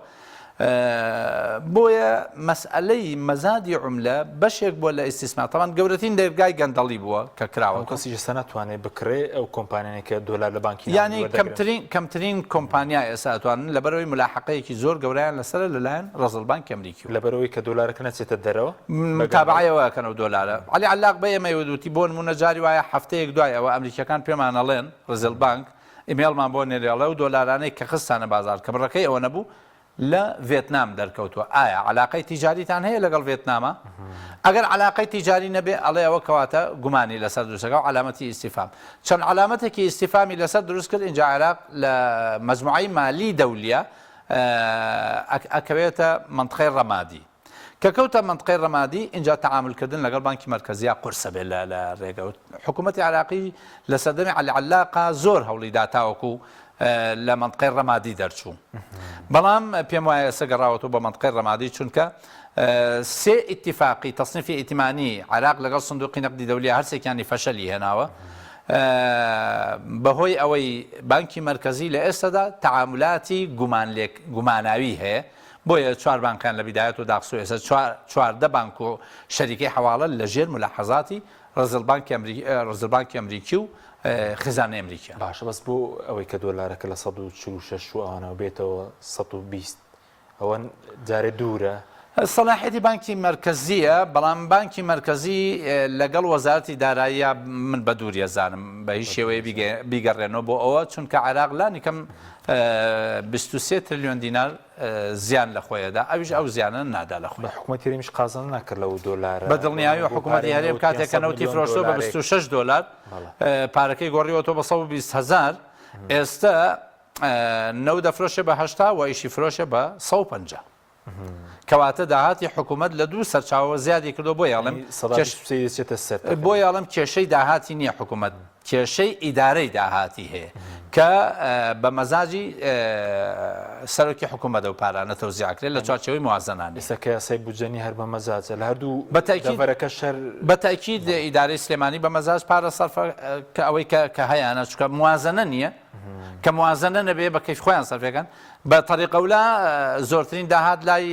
بۆیە مەسئەلەی مەزادی عوملە بەشێک بووە لە ئیستیسمار تەبعەن گەورەترین دەرگای گەندەڵی بووە کە کراوە. ئەو کەسیش ئێستا ناتوانێت بکڕێ ئەو کۆمپانیانەی کە دۆلار لە بانکی ناوەندی یانی وەردەگرن. کەمترین کەمترین کۆمپانیا ئێستا ئەتوانن لەبەرئەوەی ملاحەقەیەکی زۆر گەورەیان لەسەرە لەلایەن ڕەزڵ بانکی ئەمریکیەوە. لەبەرئەوەی کە دۆلارەکە نەچێتە دەرەوە بە گەندەڵی. متابەعەی ئەوە ئەکەن ئەو دۆلارە. عەلی عەلاق بە ئێمەی وت وتی بۆ نموونە جاری وایە هەفتەیەک دوای ئەوە ئەمریکیەکان پێمان ئەڵێن ڕزڵ بانک ئیمێڵمان بۆ نێرێ ئەڵێ ئەو دۆلارانەی کە خستتانە بازاڕ کە بڕەکەی ئەوە نەبوو لە ڤێتنام دەرکەوتووە ئایا عەلاقەی تیجاریتان هەیە لەگەڵ ڤێتناما ئەگەر عەلاقەی تیجاری نەبێ ئەڵێ ئەوە کەواتە گومانی لەسەر دروستەکە و عەلامەتی ئیستیفام چەند عەلامەتێکی ئیستیفامی لەسەر دروست کرد ئینجا عێراق لە مەجموعەی مالی دەولیە ئەکەوێتە مەنتقەی ڕەمادی کە کەوتە مەنتقەی ڕەمادی ئینجا تەعامول کردن لەگەڵ بانکی مەرکەزیا قورسە بێ لە لە ڕێگە و حکوومەتی عێراقی لە سەردەمی عەلی عەلاقا زۆر هەوڵی دا تاوەکو لە مەنتقەی ڕەمادی دەرچوو بەڵام پێم وایە ئێستا گەڕاوەتەوە بە مەنتقەی ڕەمادی چونکە سێ ئیتیفاقی تەسنیفی ئیتمانی عێراق لەگەڵ سندوقی نەقدی دەولیە هەرسێکیانی فەشەلی هێناوە بەهۆی ئەوەی بانکی مەرکەزی لە ئێستادا تەعامولاتی گومان لێک گوماناوی هەیە بۆیە چوار بانقیان لە بیدایەت و داخستوە ئێستا 14 بانک و شەریکەی حەواڵە لە ژێر ملاحەزاتی ڕزل بانکی ئەمریکی ڕزل بانکی ئەمریکی و خزانەی ئەمریکیان. باشە بەس بۆ ئەوەی کە دۆلارەکە لە 146 و ئەوانەوە بێتەوە 120 ئەوە جارێ دوورە؟ سەلاحیەتی بانکی مەرکەزیە بەڵام بانکی مەرکەزی لەگەڵ وەزارەتی داراییە من بە دوور ئەزانم بە هیچ شێوەیە بیگەڕێنەوە بۆ ئەوە چونکە عێراق لانی کەم 23 ترلیۆن دینار زیان لە خۆیەدا ئەویش ئەو زیانە نادا لە خۆی. حکومەتی هەرێمیش قازانج ناکرد لەو دۆلارە. بە دڵنیاییەوە حکومەتی هەرێم کاتێک کە نەوتی فرۆشتووە بە 26 دۆلار پارەکەی گۆڕیوەتەوە بە 120 هەزار ئێستە نەوت دەفرۆشێ بە 80 و ئیشی فرۆشێ بە 150. کەواتە داهاتی حکوومەت لە دوو سەرچاوەوە زیادی کردو بۆیە ئەڵێم بۆیە ئەڵێم کێشەی داهاتی نییە حکوومەت کێشەی ئیدارەی داهاتی هەیە کە بە مەزاجی سەرۆکی حکوومەت ئەو پارانە تەوزیع کرێت لە چوارچێوەی موازەنان ئێستا کە یاسای بودجە نییە هەر بە مەزاجە لە هەردوو دەڤەرەکە شەر بە تەئکید ئیدارەی سلێمانی بە مەزاج پارە سەرفە کە ئەوەی کە هەیانە چونکە موازەنە نییە کە موازەنە نەبێ بە کەیف خۆیان سەرفەکەن بە تەریقەولا زۆرترین داهات لای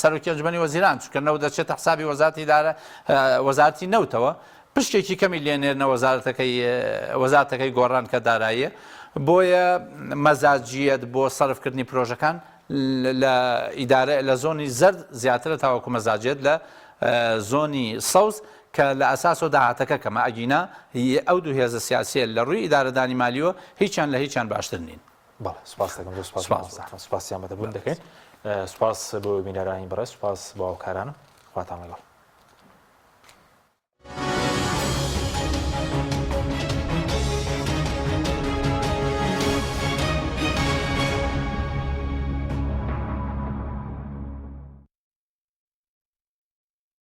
سەرۆکی ئەنجومەنی وەزیران چونکە نەوت دەچێتە حسابی وەزارەتی دارە وەزارەتی نەوتەوە پشکێکی کەمی لێ نێرنە وەزارەتەکەی وەزارەتەکەی گۆڕان کە داراییە بۆیە مەزاجیەت بۆ سەرفکردنی پرۆژەکان لە ئیدارە لە زۆنی زەرد زیاترە تاوەکو مەزاجیەت لە زۆنی سەوز کە لە ئەساسەوە داهاتەکە کەمە ئەگینا ئەو دوو هێزە سیاسیە لە ڕووی ئیدارەدانی مالیەوە هیچیان لە هیچیان باشتر نین. بەڵێ سوپاس دەکەم زۆر سوپاس مامۆستا سوپاسیان بەدەبوون دەکەین سوپاس بۆ بینەرانی بەڕێز سوپاس بۆ هاوکارانم خواتان لەگەڵ.